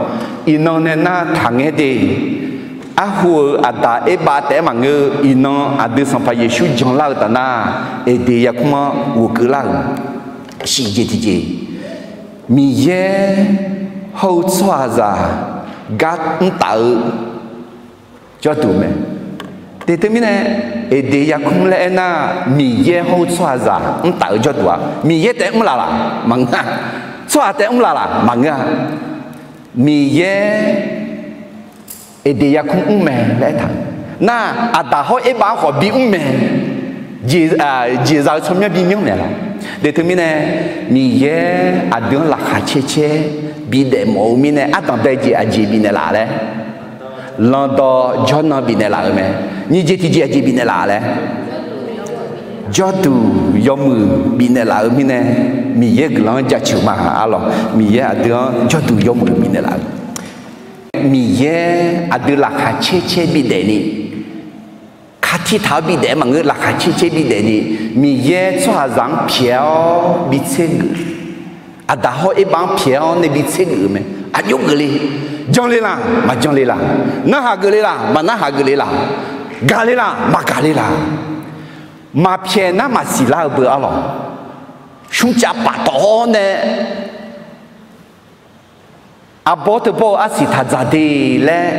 Iqnan nae nar taqngaer de. Arhu-euq Aqdaq Erbav taef-aer maqngeur-eu, iqnan aqdui Sanqpaq Yeqsur janlar-eu taf nar, Eqdeq yarkmr-anr ghofkeuv lar-euq. Shiq jeq tiqjeq, Miqyaer hawr-eu tsawrhaqzaq gar mrtaf-eu jawrduq mae. De teumirnae, Eqdeq yarkmr laer aernar, Miqyaer hawr-eu tsawrhaqzaq mrtaf-eu jawrduq-aq, Miqyaer taef-aer mrlaf laq maqngeur-a. Tsawrhaq taef-aer mrlaf laq maqngeur-a. Miqyaer Eqdeq yarkmr mr mae laer aertaq nar, Aqdaq hawr Erbav-anr khawf bimr mae. Jeqzaq-eu tsawrmyanr bimyanr naeq laq. De teumirnae, Miqyaer aqdui-anr laqkhaq caer caer bidaef mawf-eu mirnae, ardanqbae jeq aqjeq bifnaeq laf laer, lanqdawq jawrnan bifnaeq laf-eu mae. Nyiq jeq tiqjeq aqjeq bifnaeq laf laer, jawrduq yawmuiq bifnaeq laf-eu mirnae, Miqyaer guiqlanq-anr jaceuq ma arlawq. Miqyaer aqdui-anr jawrduq yawmuiq bifnaeq laf-eu, Miqyaer aqdui laqkhaq caer caer bidaef ni, kaqtir taq-awr bidaef-aer maqngeur, laqkhaq caer caer bidaef ni, Miqyaer tsawrhaqzaq-anr pyaeq-awr bi tser geuf, Aqdaq hawr Erbav-anr pyaeq-awr nae bi tser geuf-eu mae. Aqjox geufle, janle laq maqjanle laq, narhaq geufle laq maqnarhaq geufle laq, gaqle laq maqgaqle laq, maqpyaeq nar maqsiq lar-eu beu arlawq. smrcav paftawf-awr nae, arbawr teubawr-eu arsiq taq dzaq de laer,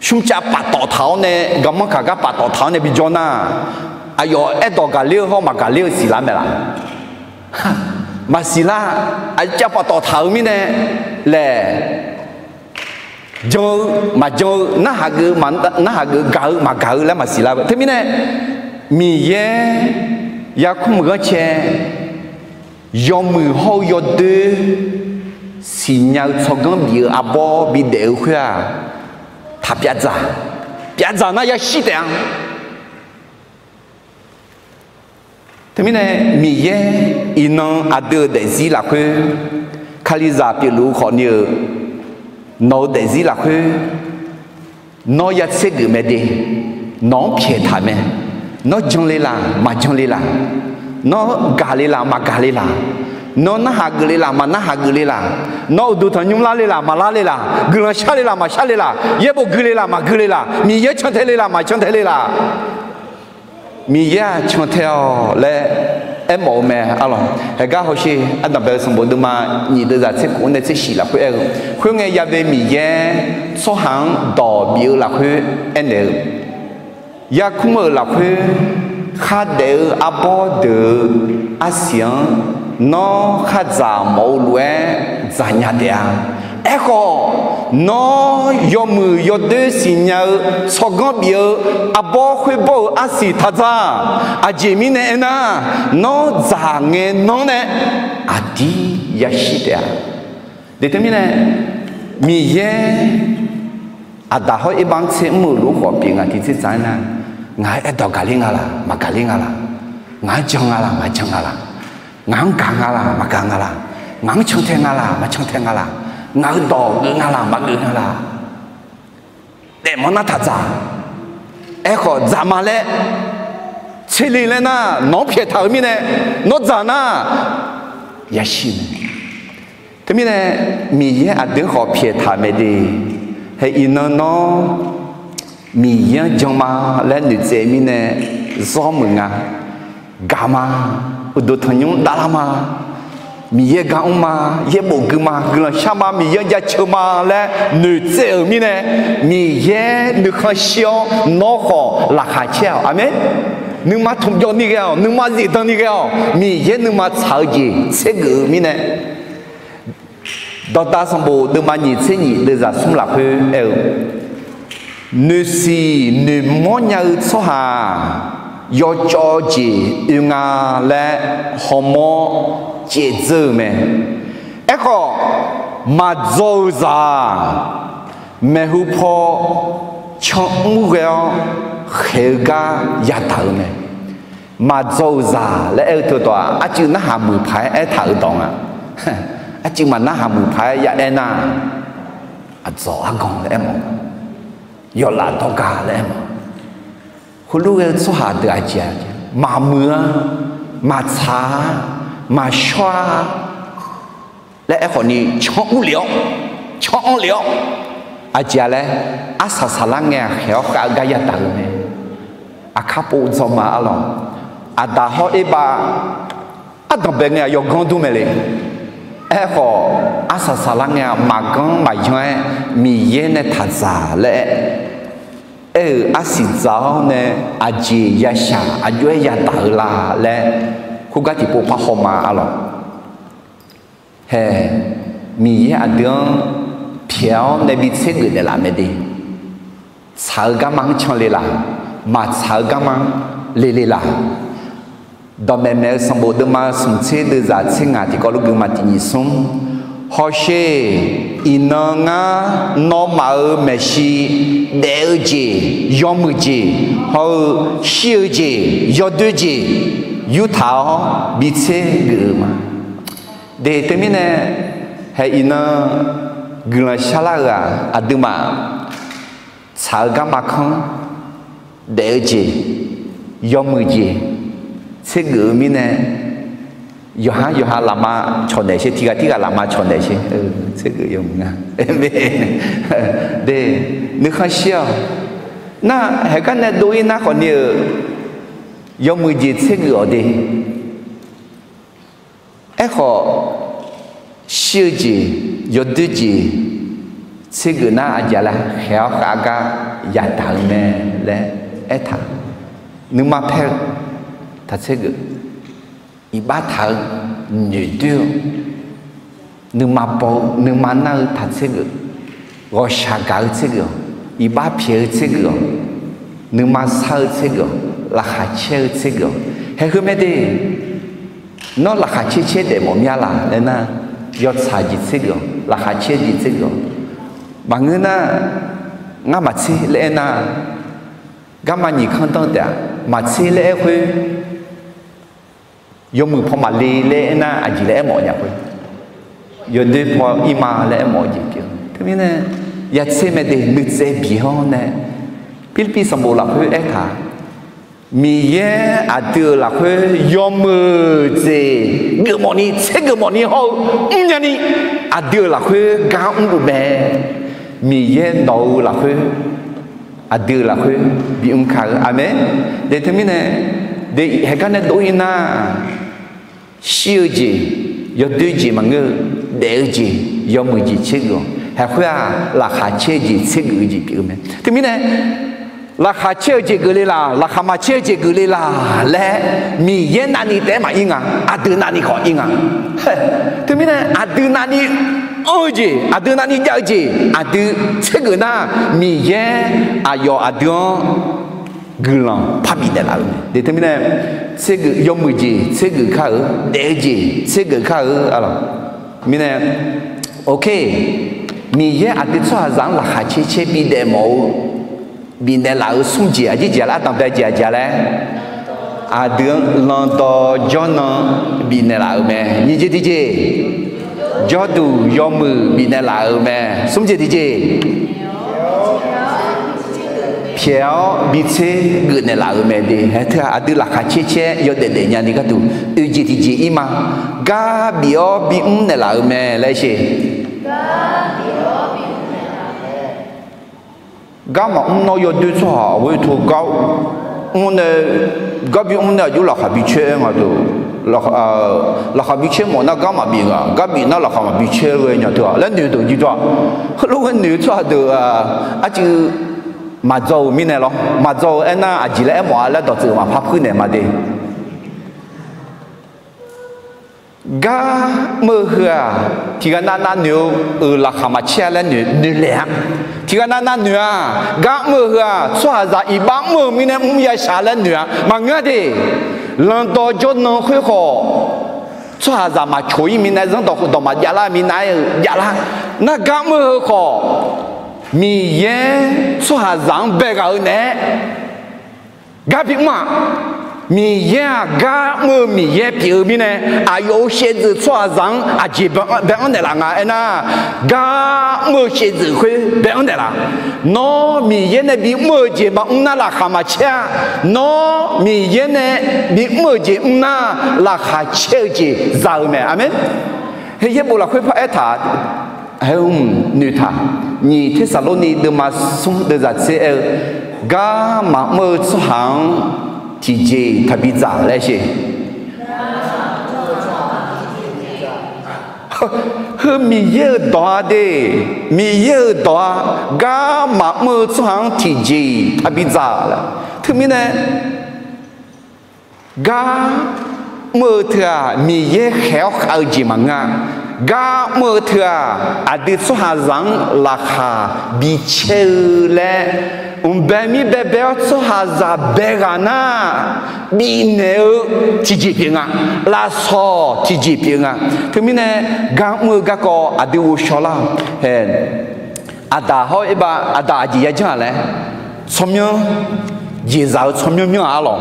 smrcav paftawf taq-awr nae, garmanr kaq gar paftawf taq-awr nae bijawr nar, aqyawf aerdawq gaqler-eu hawr maqgaqler-eu siqlar mae laq? Maqsiqlar. Aqcav paftawf taq-euq mirnae laer, jan-eu maqjan-eu, narhaq geuf narhaq geuf, gaq-eu maqgaq-eu laer maqsiqlar-eu. Teumirnae Miqyaer yarkmr-euq ghanrcae yawmuiq hawr-eu yawdoer siqnya-eu tsawrganr bif-eu arbawr bidaef-eu khoer-aq, taq pyavdzaq. Pyavdzaq nar yashir taef-a. Teumirnae Miqyaer iqnan aqdui-euq daefzir lafkhoer, Kalizaq pyeufluf-eu khawfni-euq nawq-eu daefzir lafkhoer, nawr ya tsergeuf mae de, nawq-anr pyaeq taq mae, nawr jan le laq maqjan le laq, nawr gaq le laq maqgaq le laq, nawr narhaq geuf le laq maqnarhaq geuf le laq, nawr uqduq tanqnymr lar le laq maqlar le laq, guiqlanq shar le laq maqshar le laq, yaerbof gui le laq maqgui le laq, Miqyaer cantae le laq maqcantae le laq, Miqyaer-aq cantae-awq laer aermawf-eu mae arlawq. Haeqgar hawsher, ardanqbae-eu sanqbof deuvma nyiq deuvzaq tser khof-anr nae tser shif lafkhoer aer-eu, khoerngae ya'bae Miqyaer tsawrhaq-anr dawq bif-eu lafkhoer aernaeq-eu, yarkmr-euq lafkhoer khardaef-eu arbawr deuq-eu arsiq-anr nawr khardzaq mawf-eu lof-aer dzaqnya taef-a. Aerkhawf, nawr yawmuiq yawdoer siqnya-eu tsawrganr bif-eu arbawr khoerbawr-euq arsiq taq dzaq. Aqjeq mirnae aernar, nawr dzaq ngae nanr nae aqdir yashir taef-a. Deuq teumirnae, Miqyaer aqdaq hawr erbav-anr tser mr-euq lof-aer khawf pyeuf nga tiqtser tsaq-aer nar, ngaq-anr aerdawq gaqler nga laq maqgaqler nga laq, ngaq-anr jan nga laq maqjan nga laq, ngaq-anr gaq nga laq maqgaq nga laq, ngaq-anr cantae nga laq maqcantae nga laq, ngaq-euq dawq geuf nga laq maqgeuf nga laq, daefmanr nar taq dzaq. Aerkhawf dzaq ma laer tserle laer nar, nawq-anr pyaeq taq-euq mirnae, nawr dzaq nar yashir mae. Teumirnae Miqyaer aqdui-anr khawf pyaeq taq mae de. Hae iqnan nawr Miqyaer-anr jan ma laer noeqtsaev mirnae zawr meuq nga. Gaq ma, uqduq tanqnymr davlar ma, Miqyaer gar mr ma, yaerbof gui ma, guiqlanq shar ma, Miqyaer-anr jaceuq ma laer noeqtsaev-euq mirnae, Miqyaer nuikhanr shir-awr nawr khawf laqkhaq caer-awq. Aqmeq. Nuima tmqjawv ni ghae-awq, nuima zifdan ni ghae-awq. Miqyaer nuima tsaq-eu jeq tsergeuf-eu mirnae, Dawqdaq sanqbof deuvma nyiq tser nyiq deuvzaq smr lafkhoer aer-eu, noeqsiq noeqmawr nya-eu tsawrhaq yawcawv jeq oe nga laer hawmawr caevdzeur-eu mae. Aerkhawf, maqdzaw-eu zaq-aq, maeqhu paw canmr ghae-awr khaeq-eu gar yadaq-eu mae. Maqdzaw-euq zaq laer aer-eu teu dawq-aq, arcuiv narhaq muiq paq-aer aertaq-euq dawq nga. Arcuiv maq narhaq muiq paq-aer ya aer nar, aqdzawq argan laer aermawf, yawlaf dawrga laer aermawf. Heulof ghae-eu tsawrhaq deuq aqjeq-a, maqmuiq-a, maqtsaq-a, maqshawr-a laer aerkhawf ni canmr lef-awr, canmr lef-awr, aqjeq-a laer, arsaq saqlar ngae-aq khaeq-awr khav-eu gar yadaq-eu mae. Aqkar pov dzaw ma arlawq. Aqdaq hawr erbav ardanqbae ngae-aq yawganr dur mae le. Aerkhawf, arsaq saqlar ngae-aq maqganr maqyan-aer Miqyaer nae taqdzaq laer aer-euq arsiq dzaq-awr nae aqjeq yashaq aqjox-aer yadaq-eu la laer, khoergar tiqpov par haw ma arlawq. Hae, Miqyaer aqdui-anr pyaeq-awr nae bi tsergeuf naeqlaf mae de. Tsaq-eu garma-anr can le laq, maqtsaq-eu garma-anr le le laq. Dawqmaeq maeq-eu sanqbof deuvma smq tser deuvzaq tser ngaq tiqkawv lof gui ma tiq nyiq smr. Hawsher, iqnan ngar nawmaf-euq maeqshi daef-eu jeq, yawmuiq jeq, hawr-eu shir-eu jeq, yawdoer jeq yurtaq-awr bi tsergeuf-eu ma. De teumirnae, hae iqnan guiqlanq sharlar-eu-aq, aqduimaf tsaq-eu garma kanr, daef-eu jeq, yawmuiq jeq tsergeuf-eu mirnae, yawqha yawqha lafma cawq naeq sher, tiqghaq tirghaq lafma cawq naeq sher. Tsergeuf yawmuiq nga. De, nuikhanr shir-awq. Nar, haeqgar nae dov-ir nar khawfni-euq yawmuiq jeq tsergeuf-awq de. Aerkhawf, shir-eu jeq, yawdoer jeq, tsergeuf nar aqjeq laer khaeq-awr khav gar yadaq-eu mae laer aertaq. Nuima paer-eu taq tsergeuf, iqbax taq-eu noeqdoer-eu, nuima baw-eu nuima nar-eu taq tsergeuf, ghawqshaq gaq-eu tsergeuf-awq, iqbax pyaeq-eu tsergeuf-awq, nuima sar-eu tsergeuf-awq, laqkhaq caer-eu tsergeuf-awq. Haeq heu mae de, nawr laqkhaq caer caer daefmawf mir-a laq laer nar, yawtsaq jeq tsergeuf-awq, laqkhaq caer jeq tsergeuf-awq. Maqngeur nar, ngar maqtser laer aernar, garma nyiq kanr danr taef-aq, maqtser laer aer khoer, yawmuiq paw maqle laer aernar aqjeq laer aermawf nya khoer, yawdoer paw ir ma laer aermawf-eu jeq pyeuf-eu. Teumirnae, yatser mae de nuitsaev biq-anr nae, Pirlirpiv sanqbof lafkhoer aertaq, Miqyaer aqdui-euq lafkhoer yawmuiq jeq geufmawf ni tsergeuf mawf ni hawr-eu mrnya ni, aqdui-euq lafkhoer gar mrluf mae. Miqyaer nawq-eu lafkhoer, aqdui-euq lafkhoer bimr ka-eu. Aqmeq. De teumirnae, de haeqgar nae dov-ir nar, shir-eu jeq, yawdoer jeq maqngeur-eu, daef-eu jeq, yawmuiq jeq tsergeuf-awq. Haeq khoer-aq, laqkhaq caer-eu jeq tsergeuf-eu jeq pyeuf-eu mae. Teumirnae, laqkhaq caer-eu jeq geufle laq, laqkhaq maqcaer-eu jeq geufle laq laer, Miqyaer navni taef-aer maqir nga, aqdui navni khawf ir nga. Teumirnae aqdui navni anr-eu jeq, aqdui navni jav-eu jeq aqdui tsergeuf nar, Miqyaer aqyawf aqdui-anr guiqlanq parbif naeqlaf-eu mae. De teumirnae, tsergeuf yawmuiq jeq tsergeuf kar-eu, daef-eu jeq tsergeuf kar-eu, a, mirnae, ok, Miqyaer aqdui tsawrhaqzaq-anr laqkhaq caer caer bidaef mawf-eu, bifnaeq laf-euq smr jeq aqjeq jeq laer, ardanqbae jeq aqjeq laer, aqdui-anr landawv jawrnan bifnaeq laf-euq mae. Nyiq jeq tiqjeq, jawrduq yawmuiq bifnaeq laf-euq mae. Smr jeq tiqjeq, pyaeq-awr bitser geufnaeq laf-euq mae. De haeq teu-aq aqdui laqkhaq caer caer yawdaef daef nyani gharduq oeq jeq tiqjeq ir ma. Gar bif-awr bimr naeqlaf-euq mae laer sher. Gar maqmr nawr yawdoer tsawrhaq ghoer teu gar mr nae, gar bimr nae aqjox laqkhaq bicaer nga deuq, laqkhaq bicaer mawf nar gar maqbif nga, gar bif nar laqkhaq maqbi caer ghae nya teu-aq laer noeq deuq jir dawr-aq. Heulof ghae noeq-eu tsawrhaq deuq-aq, arcuiv maqdzaw-euq mirnae lawr, maqdzaw-eu aernar aqjeq laer aermawf-a laer dawqtsuif maqpar puirnaeq ma de. Gar mr-eu heu-aq, tiqghaq navnav noeq-eu, euq laqkhaq maqcaer-a laer noeq, noeqlaeq-a. Tiqghaq navnav noeq-aq, gar mr-eu heu-aq, tsawrhaqzaq iqbax mr-eu mirnae mr ya shaq laer noeq-a. Maqngeur-a de. Landawv jawrnan khoer khawf, tsawrhaqzaq maqcoq-ir mirnae, zanrdawq khofdawq maqjav lar mirnae-euq javlar. Nar gar mr-eu heu khawf, Miqyaer tsawrhaqzaq-anr bae ghaq-eu naeq-aer gar bimr-aq, Miqyaer-aq gar mr-eu Miqyaer pyeuf-eu mirnae, aqyawf-euq shaevdzeuf tsawrhaqzaq-anr aqjeq bae-anr naeqlaf nga aernar, gar mr-eu shaevdzeuf khoer bae-anr naeqlaf. Nawr Miqyaer nae bimr-eu jeq maqmr nar laqkhaq maqcaer-a. Nawr Miqyaer nae bimr-eu jeq mr nar, laqkhaq caer-eu jeq za-eu mae. Aqmeq. Heqyaer bof lafkhoer paraer taq, haeq-eu noeqtaq, nyiq Tersaqlorni deuvma smr deuvzaq tser aer-eu, gar maqmr-eu tsawrhaq-anr tiqjeq-iq taqbi dzaq laer sher. Heu Miqyaer-euq dawq-a de, Miqyaer-euq dawq-a, gar maqmr-eu tsawrhaq-anr tiqjeq-iq taqbi dzaq laer. Teumirnae, gar mr-eu teu-aq, Miqyaer khaeq-awr khav-eu jeq maqngeur-a. Gar mr-eu teu-aq, aqdui tsawrhaqzaq-anr laqkhaq bicaer-eu laer, mqbae mir baebae-awr tsawrhaqzaq bae ghaq nar, bifnaeq-eu tiqjeq pyeuf nga. Lafsawq tiqjeq pyeuf nga. Teumirnae, gar mr-eu garkawv aqdui ghovshaw lar-awq. Aqdaq hawr-eu aerbav, aqdaq aqjeq yajanr-aq laer, tsawrmyanr, jeqzaq-eu tsawrmyanr myanr-aq arlawq.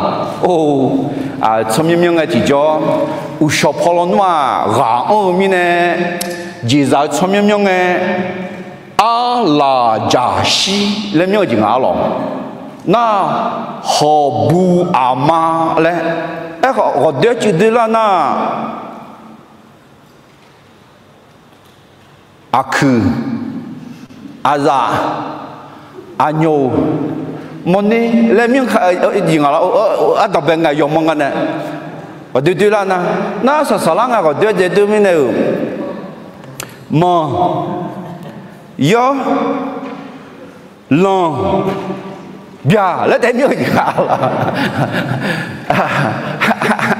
Or, tsawrmyanr myanr ngae tiqjawr, uqshawq paw lawnmr-aq ghaq anr-eu mirnae, jeqzaq-eu tsawrmyanr myanr ngae, arlaq jaqshir laer myanr-eu jeq nga arlawq. Nar, hawqbu aqma laer, aerkhawf ghawqdoer cuiv doerlar nar, aqkuiq, aqzaf, aqnyoq, mawrner laer myanr ka, jeq nga la, ardanqbae ngae yawmanr nga nae, Ghawqdoer doer lar nar, nar saqsaqlar nga ghawqdoer-aer dzae doer mirnae-euq, manq, yawr, lanq, byaq laer taef mir-eu jeq ghaq laq.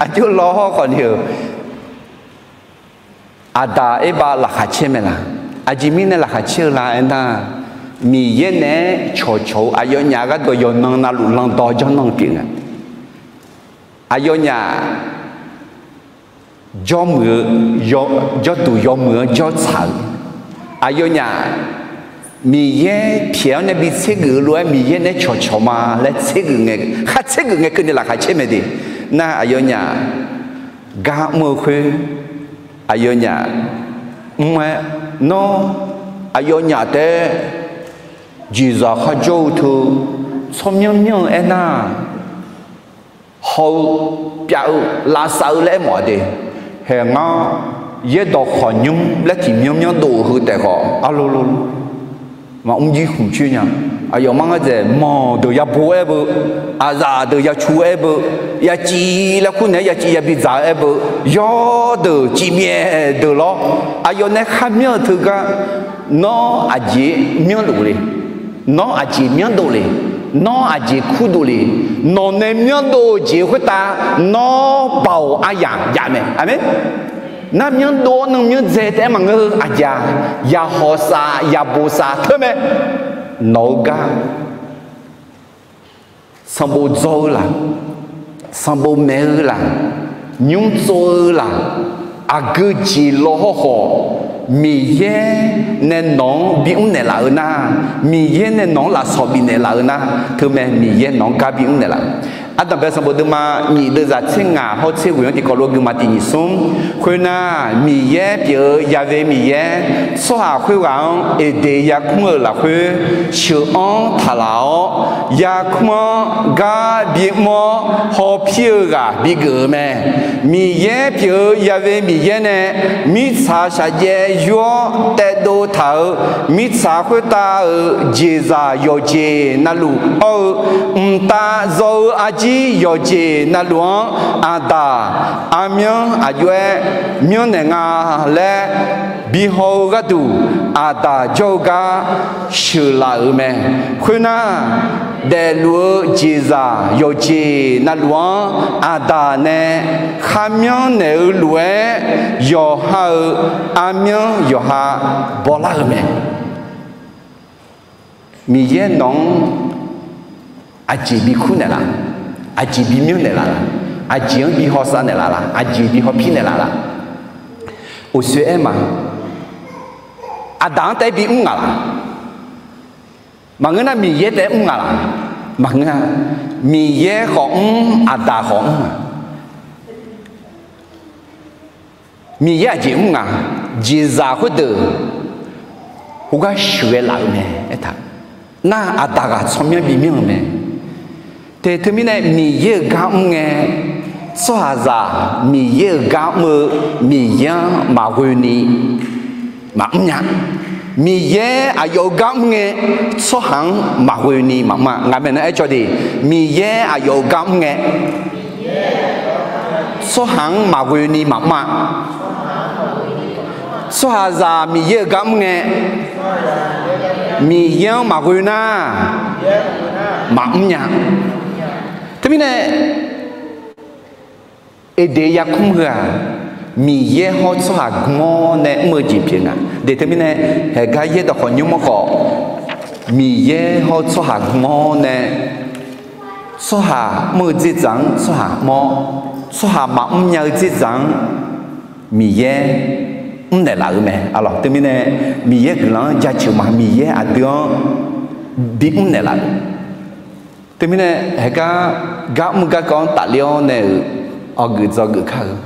Aqjox law hawr khawf ni-euq, Aqdaq Erbav laqkhaq caer mae laq? Aqjeq mirnae laqkhaq caer-eu la aernar, Miqyaer naeq-aer cawqcawq-eu aqyawfnyaf gharduq yawqnan navluf lanqdawq jawrnan pyeuf nga. Aqyawfnyaf jawrmuiq-eu, jawrduq yawmuiq-anr jawrtsaq-eu, aqyawfnyaf Miqyaer pyaeq-awr nae bi tsergeuf-eu lof-aer Miqyaer naeq-aer cawqcawq ma laer tsergeuf ngae, khar tsergeuf ngae keuvni laqkhaq caer mae de. Nar aqyawfnyaf gar mr-eu khoer, aqyawfnyaf mr-aer, nawr aqyawfnyaf taef-aer jeqzaq kharjawr-eu teu tsawrmyanr myanr-eu aernar, haw-eu, pyav-eu, lavsav-eu laer aermawf-a de. Haeq ngar yaerdawq khawqnymr laer tiqmyanr myanr dov-eu heu taef khawf, arlo lo, maqmr jir khmq coer nya. Aqyawfmaf ngar dzaeq manq deuq yabo aer beu, aqzaf deuq yacu aer beu, yaciv laer kur naeq-aer yaciv yabi dzaq-eu aer beu, yawr deuq cifmyaef deuq lawr, aqyawf nae kharmyanr-eu teugar, nawr aqjeq myanrluf le. Nawr aqjeq myanrdov le. Nawr aqjeq kurdov le. Nawq nae myanrdov-eu jeq khoertav nawr baoq aryamq jav mae. Aqmeq. Nar myanrdov-awr nan myanrdzae taef-aer maqngeur-eu aqjeq-aq, ya hawsav ya bosav teu mae. Nawq-eu gar sanqbof dzaw-eu laq, sanqbof maeq-eu laq, nymr tsov-eu laq, aqgeu jeq law hawrkhawf, Miqyaer nae nawq-anr bimr naeqlaf-eu nar, Miqyaer nae nawq-anr lafsawq bifnaeq laf-eu nar, teumae Miqyaer nawq-anr gar bimr naeqlaf-eu. Ardanqbae sanqbof deuvma nyiq deuvzaq tser ngaq hawr tser ghoeq-anr tiqkawv lof-aer guiqma tiq nyiq smr. Khoernar, Miqyaer pyeuf-eu Yaqve Miqyaer, tsawrhaq khoerghaq-anr Eqdeq yarkmr-euq lafkhoer sheuq-anr taqlaq-awr, yarkmr-anr gar bimr-awr hawpir-eu ghaq bigeuf-eu mae. Miqyaer pyeuf-eu Yaqve Miqyaer nae mirtsaq shaqjaev yur-awr taedov taq-euq mirtsaq khoertav-euq jeqzaq yawqjeq navluf hawr-eu, mqtav zaw-eu arjir yawqjeq navluf-anr Aqdaq armyanr aqjox-aer myanrnaeq nga laer bihaw-eu gharduq, Aqdaq jawr-eu gar sheuqlaf-euq mae. Khoernar, daefluf-eu jeqzaq yawqjeq navluf-anr Aqdaq nae kharmyanr naeq-eu lof-aer, yawqha-euq armyanr yawqha bawlar-eu mae. Miqyaer nawq-anr aqjeq bikur naeqlaf, aqjeq bimyanr naeqlaf, aqjeq-anr bi hawsav naeqlaf la, aqjeq bi hawpir naeqlaf la? Uqshoe aer ma. Aqdaq-anr taef-aer bimr ngaq laq? Maqngeur nar, Miqyaer taef-aer mr ngaq laq? Maqngeur-a. Miqyaer khawf mr, Aqdaq khawf mr-a. Miqyaer aqjeq mr nga? Jeqzaq khoerdeuq khoergar sheuqghae laf-eu mae aertaq. Nar Aqdaq ghaq tsawrmyanr bimyanr-eu mae. Te teumirnae Miqyaer-euq gar mr ngae, tsawrhaqzaq Miqyaer-euq gar mr-eu Miqyaer-anr maqghoeni maqmr nya. Miqyaer aqyawf-euq gar mr ngae, tsawrhaq-anr maqghoeni maqmr-a. Ngaq maeqnan aer cawv de, Miqyaer aqyawf-euq gar mr ngae, tsawrhaq-anr maqghoeni maqmr-a. Tsawrhaqzaq Miqyaer-euq gar mr ngae, Miqyaer-anr maqghoe nar, maqmr nya. Teumirnae Eqdeq yarkmr heu-aq, Miqyaer hawr tsawrhaq gm-awr nae mr-eu jeq pyeuf nga. De teumirnae, haeqgar yaerdawq khawf nymr-awr khawf, Miqyaer hawr tsawrhaq gm-awr nae, tsawrhaq mr-eu dzerdzaq-anr tsawrhaq mr-awr, tsawrhaq maqmr nya-eu dzerdzaq-anr Miqyaer mrnaeq laf-eu mae. Arlawq teumirnae, Miqyaer guiqlanq-anr jaceuq ma. Miqyaer aqdui-anr bimr naeqlaf-eu. Teumirnae, haeqgar gar mr garkawv-anr tafler-awr nae-euq awqgeuf dzawgeuf kar-eu.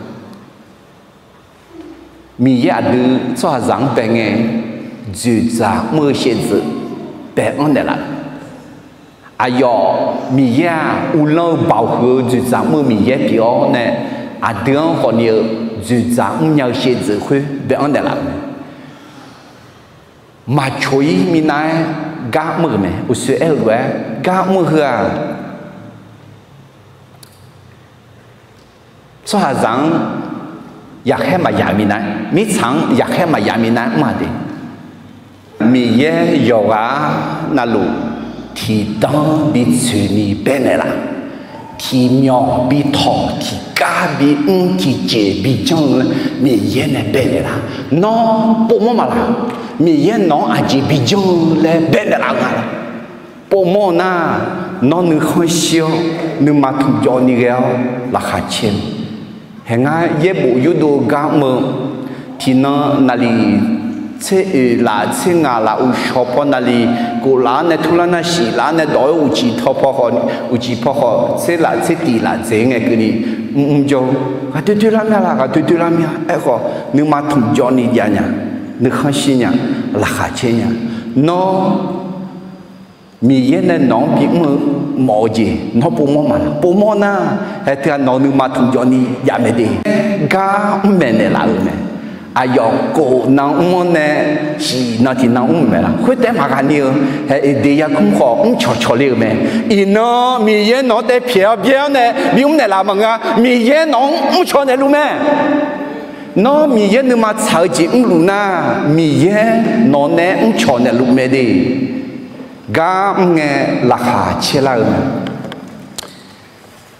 Miqyaer aqdui tsawrhaqzaq-anr bae ngae, dzoeqdzaq mr-eu shaevdzeuf bae-anr naeqlaf-eu. Aqyawf Miqyaer-aq, uvlanr-eu baoq huiq-eu dzoeqdzaq mr-eu Miqyaer pyeuf-awr nae, aqdui-anr khawfni-eu dzoeqdzaq mrnya-eu shaevdzeuf khoer bae-anr naeqlaf-euq mae. Maqcoq-ir minav-aer gar mr-euq mae. Uqshoe aer-eu lof-aer gar mr-eu heu-aq, Tsawrhaqzaq-anr yaqkhaer maqyaf minav-aer, mirtsaq-anr yaqkhaer maqyaf minav-aer mr-a de. Miqyaer yawqghaq navluf tiqdanr bitsoeqni baenaeq laf, tiqmyawq bitawq, tiqgar bimr, tiqjeq bijanr-eu laer Miqyaer nae baenaeq laf. Nawr povmawr ma laq? Miqyaer nawq-anr aqjeq bijanr-eu laer baenaeq laf-eu nga laq? Povmawr-eu nar, nawr nuikhanr shir-awr, nuima tmqjawv ni ghae-awr laqkhaq caer-eu. Haeq ngar yaerbof yurdov-eu gar mr-eu, tiqnan naqliq tser oeq laf tser ngaq laf uqshawq paw naqliq kof laf-anr nae turlar nar shif laf-anr nae dawq-aer uqcif paw khawf, uqcif paw khawf tser laf tser tiq laf dzaeq ngae keuvni mrmr jawr-eu, ghaqdoe doe lar mya laq, ghaqdoe doe lar mya. Aerkhawf nuima tmqjawv ni jav nya, nuikhanr shir nya, laqkhaq caer nya. Nawr Miqyaer nae nawq-anr bimr-eu mawf-eu jeq nawr povmawr ma laq? Povmawr nar, haeq teughaq nawq-eu nuima tmqjawv ni jav mae de. Gar mr maeqnaeq laf-euq mae. Aqyawf kof nan mr-anr nae shif nan tiqnan mr maeq laf? Khoertaef maqghaq ni-eu, haeq Eqdeq yarkmr khawf mr cawqcawq le-euq mae. Iqnan Miqyaer nawq-anr tae pyaeq-awr byaer-awr nae bimr naeqlaf maqngeur-a. Miqyaer nawq-anr mr cawq naeqluf mae. Nawr Miqyaer nuima tsaq-eu jeq mrluf nar, Miqyaer nawq nae mr cawq naeqluf mae de. Gar mr ngae laqkhaq caer lar-eu mae.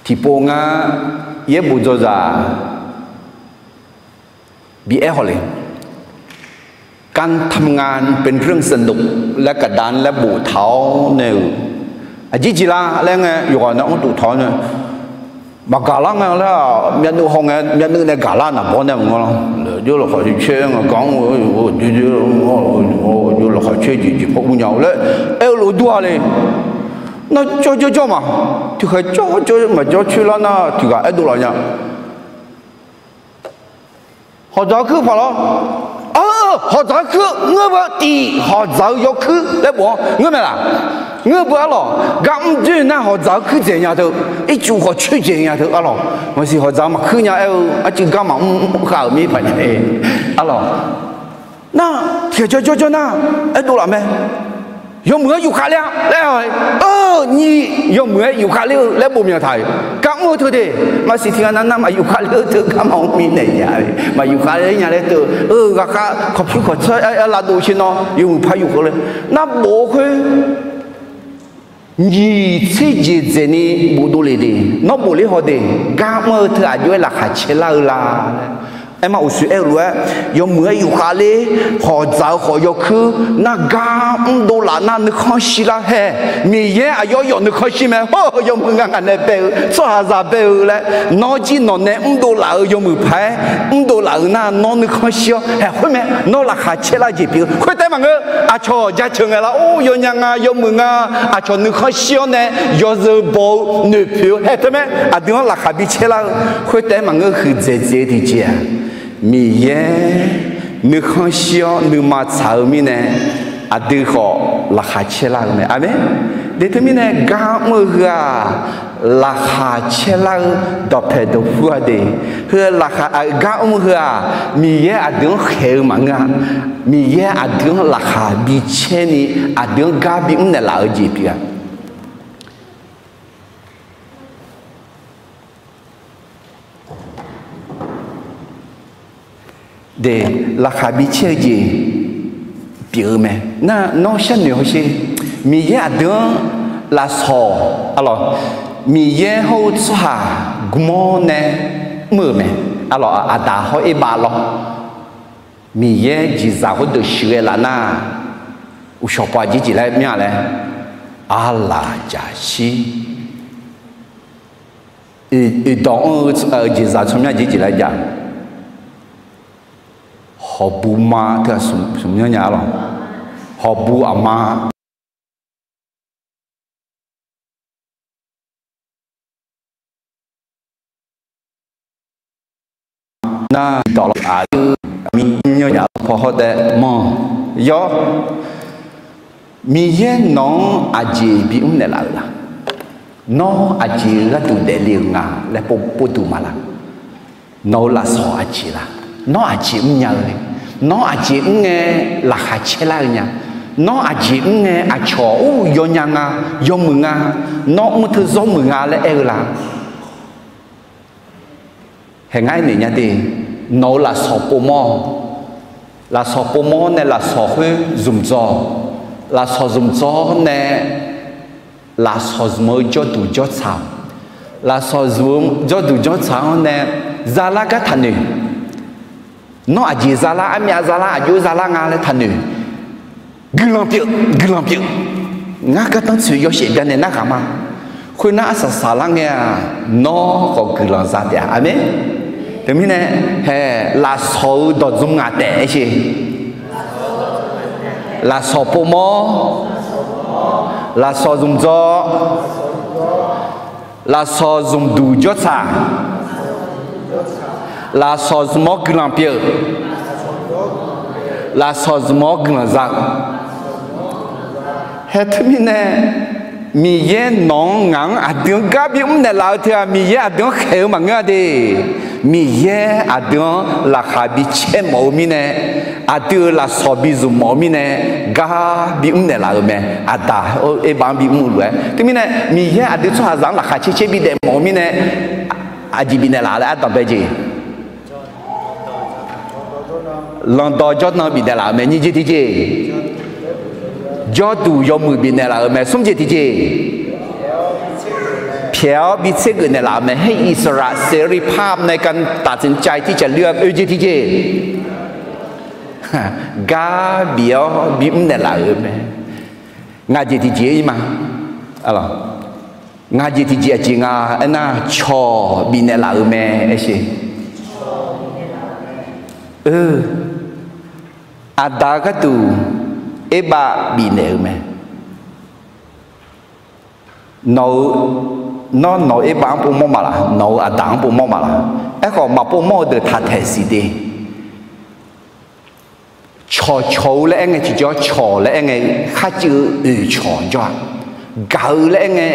Tiqpov ngar yaerbof dzawzaq bi aer haw le. การทำงานเป็นเรื่องสนุก laer kaqda laer boftaq-awr nae-euq, aqjeq jeq lar laer ngae yawqghaq nae anr dof taq-awr nae, maqgaq lar ngae laer-aq, myavnuiv haw ngae myavnuiv nae gaq lar naqbawr nae maqngeur lar. Laer jawr laqkhaq caer caer ngae gar mr-eu, jawr laqkhaq caer jeq jeq paw ur nya-eu laer aer-eu lof dur-a le. Nar jawr jawr jawr ma, tiqkhaeq jawr jawr maqjawr coer lar nar tiqghaq aerdov laf nya. Hawqdzaq-eu kuir paq lawr. Hawqdzaq-eu kuir ngeur beu tif, hawqdzaq-eu yawkuir laer bof-anr ngeur mae laq? Ngeur beu arlawq. Gar mr doer nar hawqdzaq-eu kuir dzaeq nya teu, ircuf khawf coer dzaeq nya teu arlawq. Maqsiq hawqdzaq-eu maqkuir nya aer-eu arcuiv gar maqmr khav-euq mir paq nya-e arlawq. Nar tiqkhaeq jawr jawr jawr nar aerdov laf mae. Yawmuiq-aer yufkhav ler-a laer-a, nyiq yawmuiq-aer yufkhav ler-eu laer bof myanq taq-euq. Gar mr-eu teu de, maqsiq tiqghaq nav nar maq yufkhav ler-eu teu gar maqmr mirnae nya-e, maq yufkhav ler nya laer teu-eu ghaqkhav kawqpyur kawqtsawr-aer lavdov ce nawr yawmuiq par yufkhav ler. Nar bof-eu khoer nyiq tser jeq dzaeqni bofdov le de. Nawr bof ler haw de, gar mr-eu teu aqjox-aer laqkhaq caer lar-eu la laer. Aerma uqshoe aer-eu lof-aer, yawmuiq-aer yufkhav ler, hawqdzaq-eu khawf yawkuir, nar gar mrdov laf nar nuikhanr shir lar hae. Miqyaer aqyawf yawf nuikhanr shir mae. Hawr-eu yawmuiq nga ngaq nae bae-eu tsawrhaqzaq bae-eu laer, nawr jir nawq nae mrdov laf-eu yawmuiq paq-aer mrdov laf-eu nar nawr nuikhanr shir-awr haeq khoer mae. Nawr laqkhaq caer lar jeq pyeuf-eu khoertaef maqngeur. Aqcawq jaceuq ngae lar or yawnya nga yawmuiq nga, aqcawq nuikhanr shir-awr nae yawzeu baw-eu noeqpoeq-eu haeq teu mae. Aqdui-anr laqkhaq bi caer lar-eu khoertaef maqngeur. Huiqdzaeq dzaeq-eu tiqjeq-aq, Miqyaer nuikhanr shir-awr nuima tsaq-eu mirnae, aqdui khawf laqkhaq caer lar-eu mae. Aqmeq. De teumirnae gar mr-eu heu-aq, laqkhaq caer lar-eu dawqpaeq dawqpur gha de. Heu laqkhaq gar mr-eu heu-aq, Miqyaer aqdui-anr khaeq-eu maqngeur-a. Miqyaer aqdui-anr laqkhaq bi caer ni, aqdui-anr gar bimr naeqlaf-eu jeq pyeuf-a. De, laqkhaq bi caer-eu jeq pyeuf-eu mae. Nar nawr sharnoeq hawsher. Miqyaer aqdui-anr lafsawq, arlawq, Miqyaer hawr-eu tsawrhaq gmawr nae mr-euq mae. Arlawq, Aqdaq hawr Erbav lawr. Miqyaer jeqzaq khoerdeuq shuiq ghae laf nar, uqshawq paw aqjeq jeq laer myanr laer, arlaq jaqshir. Oeqdawq anr-eu jeqzaq tsawrmyanr aqjeq jeq laer jav. Hawqbuq ma teu-aq smq myanr nya arlawq. Hawqbuq aqma nar dawq lawq aqdui myanr nya paw hawr taef manr. Yawr, Miqyaer nawq-anr aqjeq bimr naeqlaf-euq la? Nawr aqjeq gharduq daefle-euq nga laer pov duq ma la? Nawq-euq lafsawq aqjeq la? Nawr aqjeq mrnya-eu le? Nawr aqjeq mr ngae laqkhaq caer lar-eu nya? Nawr aqjeq mr ngae aqcawq or yawnya nga, yawmuiq nga, nawr mr teu zawr muiq nga laer aer-eu la? haeq ngar aernaeq nya de. Nawq-euq lafsawq povmawr-awq. Lafsawq povmawr nae lafsawq khoer zmq dzaw-awq. Lafsawq zmq dzaw-awr nae lafsawq zmq-eu jawrduq jawrtsaq-awq. Lafsawq zmq-eu jawrduq jawrtsaq-anr nae zalar gar taqnoeq. Nawr aqjeq zalar, armyav zalar, aqjox zalar nga laer taqnoeq. Guiqlanq pyeuf, guiqlanq pyeuf. Ngar gardanr tsoeq yawshaef byannaeq narhaq ma. Khoernar arsaq saqlar ngae-aq, nawr khawf guiqlanq za taef-a. Aqmeq. Teumirnae, haeq lafsawq-eu dawq zmq ngaq taef-a siq. Lafsawq povmawr, lafsawq zmq dzaw, lafsawq zmqduq jawrtsaq, lafsawq zmq-awr guiqlanq pyeuf, lafsawq zmq-awr guiqlanq za-eu. Haeq teumirnae, Miqyaer nawq-anr ngaq-anr aqdui-anr gar bimr naeqlaf-eu teu-aq, Miqyaer aqdui-anr khaeq-eu maqngeur-a de. Miqyaer aqdui-anr laqkhaq bicaer mawf-eu mirnae, aqdui-euq lafsawq bizmq mawf-eu mirnae, gar bimr naeqlaf-euq mae. Aqda, Erbav-anr bimr-eu lof-aer. Teumirnae, Miqyaer aqdui tsawrhaqzaq-anr laqkhaq caer caer bidaef mawf-eu mirnae, aqjeq bifnaeq laf laer ardanq bae jeq. Lanqdawq jawrnan bifnaeq laf-euq mae. Nyiq jeq tiqjeq, jawrduq yawmuiq bifnaeq laf-euq mae. Smr jeq tiqjeq, pyaeq-awr bitser geuf naeqlaf-euq mae. Haer อิสระเสรีภาพ ในการตัดสินใจที่จะเลือก oe jeq tiqjeq, gar bif-awr bimr naeqlaf-euq mae. Ngaq jeq tiqjeq-ir ma. Ngaq jeq tiqjeq aqjeq nga aernar, cawq bifnaeq laf-euq mae. Aer siq. Aqda gharduq Erbav bifnaeq-euq mae. Nawq-eu, nawr nawq-eu Erbav-anr povmawr ma laq? Nawq-eu Aqda-anr povmawr ma laq? Aerkhawf maqpov mawr-eu deuq taq taeq siq de. Cawqcawq-eu laer aer ngae tiqjawr, cawq laer aer ngae kharcuiv-eu oeq cawq jawr-a. Gaq-eu laer aer ngae,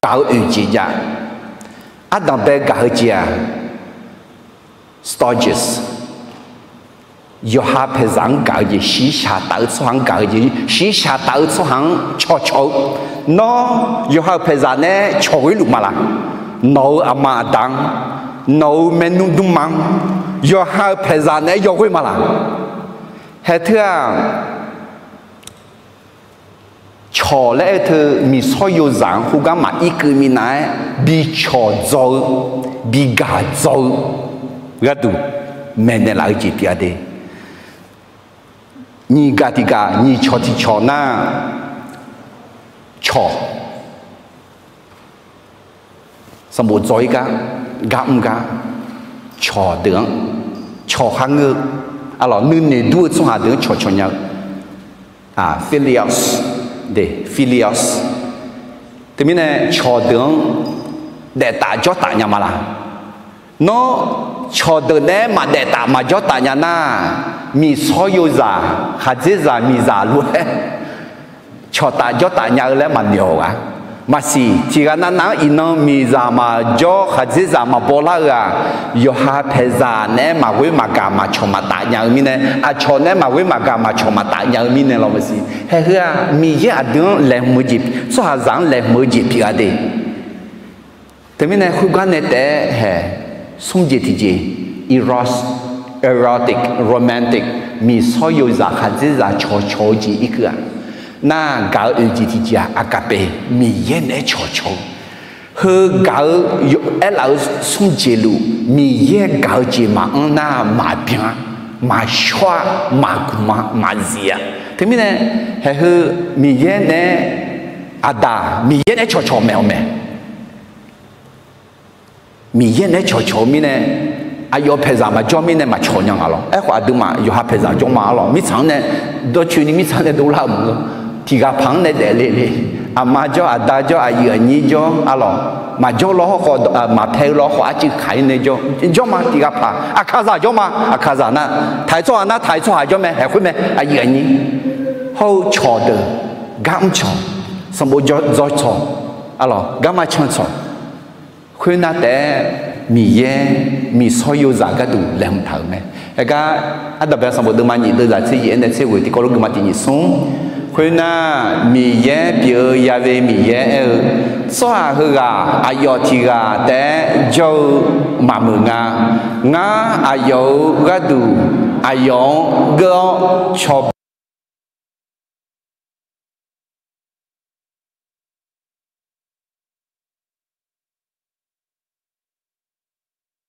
gaq-eu oeq jeq jav. Ardanqbae gaq-eu jeq-aq, stages, yawqha paeqzaq-anr gaq-eu jeq, shiqshaq taf-eu tsawrhaq-anr gaq-eu jeq, shiqshaq taf-eu tsawrhaq-anr cawqcawq-eu. Nawr yawqha-euq paeqzaq nae cawq ghoer luf ma laq? Nawq-euq aqma aqda-anr, nawq-euq maernmr dmrma-anr, yawqha-euq paeqzaq naeq-aer yawghoer ma laq? Haeq teu-aq, cawq laer aer-eu teu miqsawr yozaq-anr khoergar maqir keuv minav-aer bicawq dzaw-eu, bigaq dzaw-eu gharduq maeqnaeq laf-eu jeq pyeuf-a de. Nyiq gaq tiq gaq, nyiq cawq tiq cawq nar, cawq sanqbof dzaw-ir gar, gar mr gar, cawq deuq-anr, cawq kharngeur-eu, aqlawq nuinoeq dur-eu tsawrhaq deuq-anr cawqcawq nya-eu, philia, philia. Teumirnae cawq deuq-anr daeftaf jawrtaf nya ma laq? Nawr cawq deuq naeq-aer maqdaef taf maqjawr taf nya nar, miqsawr yozaq khaqdzerzaq miqzaq lof-aer cawqtaf jawrtaf nya-eu laer maqnoeq-awq gaq. Maqsiq, tiqghaq navnav-anr iqnan miqzaq maqjawr khaqdzerzaq maqbaw lar-eu-aq, yawqha paeqzaq naeq-aer maqghoer maqgaq maqcawq maqtaf nya-eu mirnae, aqcawq naeq-aer maqghoer maqgaq maqcawq maqtaf nya-eu mirnae lawr maqsiq. Haeq heu-aq Miqyaer aqdui-anr laeqhmq-eu jeq, tsawrhaqzaq-anr laeqhmq-eu jeq pyeuf-a de. Teumirnae khoergar nae taef-aer haeq smr jeq tiqjeq, eros, erotic, romantic, miqsawr yozaq khaqdzerzaq cawqcawq-eu jeq irkeuv-aq, nar gaq-eu oeq jeq tiqjeq-aq agape, Miqyaer naeq-aer cawqcawq-eu. Heu gaq-eu aerlaf-eu smr jeq luf Miqyaer gaq-eu jeq maqanr nar maqbyan-a, maqshawr-a, maqgmq-a, maqzif-a. Teumirnae haeq heu Miqyaer naeq-aer, aqdaq Miqyaer naeq-aer cawqcawq maeq-awq mae. Miqyaer naeq-aer cawqcawq-eu mirnae, aqyawf paeqzaq maqjawr mirnae maqcawq nya nga lawr. Aerkhawf aqduimaf yawqha paeqzaq jawr ma-ar lawr. Mirtsaq-anr nae dawrcoeni mirtsaq nae dovlar-euq maqngeur. Tiqghaq paq-anr nae daefle le. Aqma jawr, aqda jawr, aqyuif aqnyir jawr-ar lawq. Maqjawr lawr hawrkhawf, maqpae-eu lawr hawrkhawf arcuiv kaq-ir nae jawr. Jawr ma tiqghaq paq. Aqkaqzaq jawr ma, aqkaqzaq nar, taq-iq tsawrhaq nar taq-iq tsawrhaq jawr mae, haeq khoer mae, aqyuif aqnyir. Hawr-eu cawqdeuq, gar mr cawq, sanqbof dzaw cawq, aqlawq garma can cawq. Khoernar taef-aer Miqyaer miqsawr yozaq gharduq laeqhmq taq-euq mae. Aergar, ardanqbae sanqbof deuvma nyiq deuvzaq tser yaef-aer nae tser ghoeq tiqkawv lof guiqma tiq nyiq smr. Khoernar, Miqyaer pyeuf-eu yav ve Miqyaer aer-eu, tsawrhaq heughaq aqyawf tiq ghaq taef-aer jawr-eu maqmuiq nga. Ngar aqyawf-euq gharduq aqyawf-anr geur-awr cawba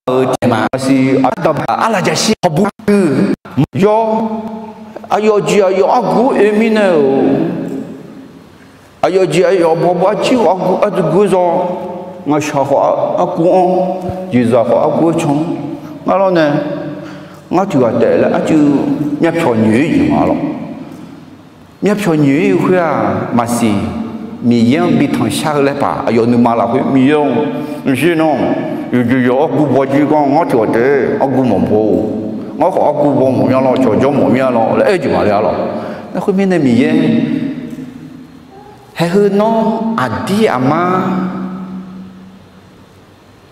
eu taef ma. Maqsiq ardaq arlaqjaqshir hawbu-eu yawr, aqyawf jeq aqyawf argu oe mirnae-euq, aqyawf jeq aqyawf bawbaw arjir-eu argu arduq gur zaw, ngaqshaq khawf argu-anr, jeqzaq khawf argu-aer can-anr, ngar lawr nae, ngar tiq ghaq taef laer arcuiv myavpyawq nyoeq-ir jeq ma lawr. Myavpyawq nyoeq-ir-eu khoer-aq, maqsiq Miqyaer-anr bi tanqshar-eu laer paq aqyawf nuima lafkhoer Miqyaer-or, mqshir nar, yawqjeq yawq argu baw jir gar ngar tiq ghaq taef argu mawf baw-or, ngar khawf argu baw mawf mya lawr, cawqjawr mawf mya lawr laer aer-eu jeq ma le-a lawr. Nar khoermirnae Miqyaer, haeq heu nawr aqdir aqmar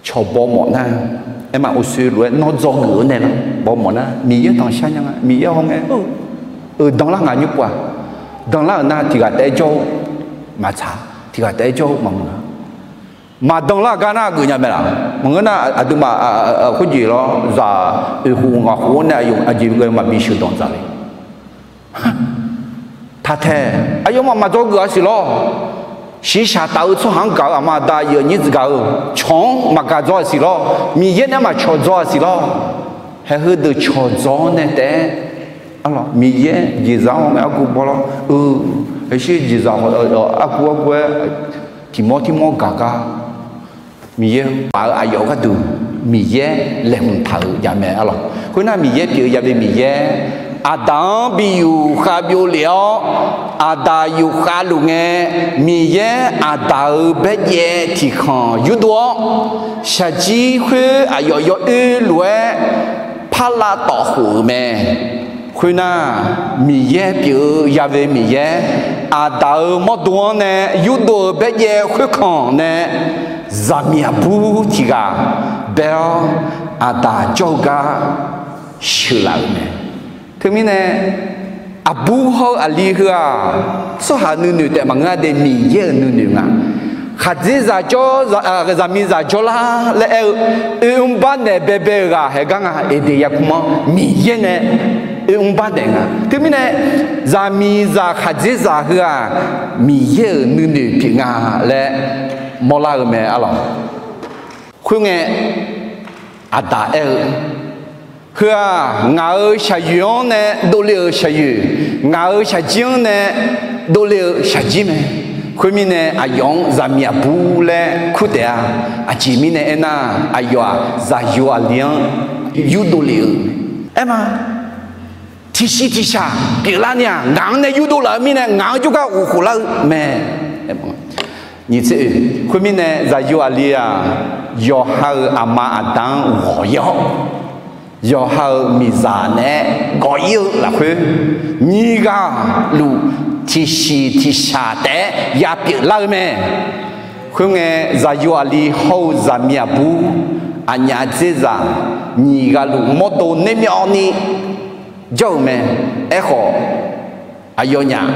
cawq baw mawf nar, aer ma, uqshoe lof-aer nawr dzawgeuf-eu nae lar baw mawf nar, Miqyaer tanqshar nya nga. Miqyaer hawngae-eu, danlar ngaq nymr pov-aq, danlar-euq nar tiq ghaq taef-aer jawr-eu maqtsaq, tiq ghaq taef-aer jawr-eu maqmuiq-a. Maqdanlar gar nar geufnya mae laf. Maqngeur nar aqduimaf khoerjeq lawr zaq oeq khof ngaq khof-anr nae aqjeq ghae maqbi sheuqdanq dzaq le. Taqtaeq, aqyawfmaf maqdzawgeuf-a siq lawr. Shiqshaq taf-eu tsawrhaq-anr gaq-eu aqma aqda aqyuif aqnyir gaq-eu cawq-anr maqgaq dzaw-a siq lawr. Miqyaer nae maqcawq dzaw-a siq lawr. Haeq heudeuq cawq dzaw-awr nae taef-aer, Miqyaer jeqzaq-anr hawngae argu baw lawr-eu, aqshir jeqzaq argu argu-aer tiq mawr tiq mawr gaq gar Miqyaer paf-eu aqyawf gharduq Miqyaer laeqhmq taq-euq jav mae-a lawq. Khoernar, Miqyaer pyeuf-eu yav ve Miqyaer, Aqdaq-anr bi yufkhav byov lef-awr, Aqdaq yufkhav luf ngae, Miqyaer Aqdaq-euq baerjaev tiqkhanq yurdov-awr, shaqjir khoer aqyawf yawoer lof-aer parlav tawf khof-euq mae. Khoernar, Miqyaer pyeuf-eu yav ve Miqyaer, Aqdaq-euq mawrdo-anr nae yurdov-euq baerjaev khoerkanq nae zaqmiq aqbur tiq ghaq bae-awr, Aqdaq jawr-eu gar sheuqlaf-euq mae. Teumirnae, aqbur hawr-eu aqli heu-aq, tsawrhaq nuinoeq taef maqngeur-a de, Miqyaer-euq nuinoeq nga. Khaqdzerzaq jawr, zaqmiqzaq jawrlar laer aer-eu, oermr barnaeq baebae-euq ghaq haeq gar nga, Eqdeq yarkmr-anr Miqyaer nae oermr barnaeq nga. Teumirnae, zaqmiqzaq khaqdzerzaq heu-aq, Miqyaer-euq nuinoeq pyeuf nga laer mawrlar-eu mae-a lawq. Khoerngae, Aqdaq aer-eu, Heu-aq, ngaq-euq shaqyoeq-anr nae dovle-euq shaqyoeq, ngaq-euq shaqjir-anr nae dovle-euq shaqjir mae. Khoermirnae, aqyawf-anr zaqmiq aqbur laer kur taef-a. Aqjeq mirnae aernar, aqyawf-aq, zaqyo aqli-anr yurdov lef-euq mae. Aer ma, tiqsiq tiqshaq pyeuflar ni-aq, ngaq-anr nae yurdov laf-eu mirnae, ngaq-anr jawrgar ghof khof lar-eu mae. Nyiq tser oe, khoermirnae, zaqyo aqli-aq, yawqha-euq aqma aqda-anr ghawq-ir-awr, yawqha-euq miqzaq naeq-aer gawq-ir-eu lafkhoer, nyiq ghaq luf tiqsiq tiqshaq taef-aer yapyeuf lar-eu mae. Khoerngae, zaqyo aqli hawr-eu zaqmiq aqbur, aqnyaf dzerzaq, nyiq ghaq luf mawrdo nermyawvni jawr-euq mae. Aerkhawf, aqyawfnyaf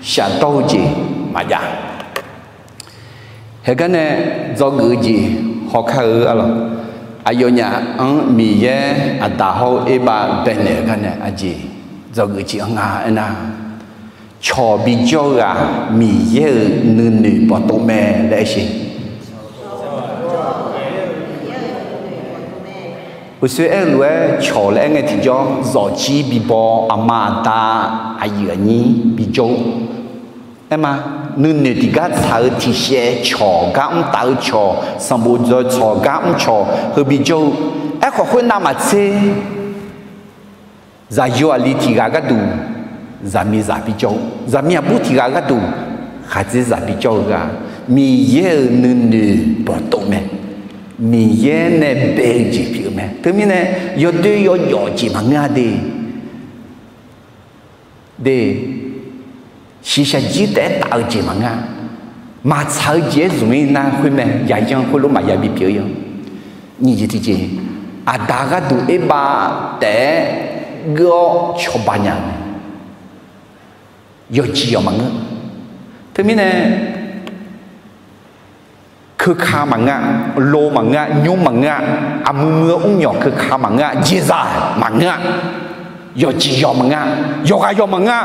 shafdawr-eu jeq maqjav. Haeqgar nae dzawgeuf-eu jeq hawkar-eu-a lawq. Aqyawfnyaf-anr Miqyaer Aqdaq hawr-eu Erbav baenaeq-eu gar nae aqjeq dzawgeuf jeq-anr nga aernar, cawq bijawr-eu-aq, Miqyaer-euq nuinoeq bawqtov mae laer aer sher. Uqshoe aer-eu lof-aer cawq laer aer ngae tiqjawr, zawqjir bibaw, aqma aqda, aqyuif aqnyir bijawr-eu. Aer ma, nuinoeq tiqgar tsaq-eu tiqshaev cawq, gar mr taf-eu cawq, sanqbof dzaw cawq, gar mr cawq heu bijawr-eu. Aerkhawf khoernav maqtser, zaqyo aqli tiq ghaq gharduq zaqmiqzaq bijawr-eu, zaqmiq aqbur tiq ghaq gharduq khaqdzerzaq bijawr-eu ghaq, Miqyaer-euq nuinoeq bawqtov mae. Miqyaer nae bae-eu jeq pyeuf-eu mae. Teumirnae, yawdoer yawjawf jeq maqngeur-a de. De, shiqshaq jir taef-aer taf-eu jeq maqngeur-a. Maqtsaq-eu jeq-aer zmq-ir nar khoer mae, yayanr khoerlof maqya bipyeuf-eu yanr. Nyiq jeq tiqjeq, Aqdaq gharduq Erbav taef-aer geur-awr cawba nya-eu mae. yawqjeq yawq maqngeur. Teumirnae, keuka maqngeur-a, lo maqngeur-a, nymr maqngeur-a, aqmuiq muiq-eu mrnyawq keuka maqngeur-a, jeqzaq maqngeur-a, yawqjeq yawq maqngeur-a, yawqghaq yawq maqngeur-a,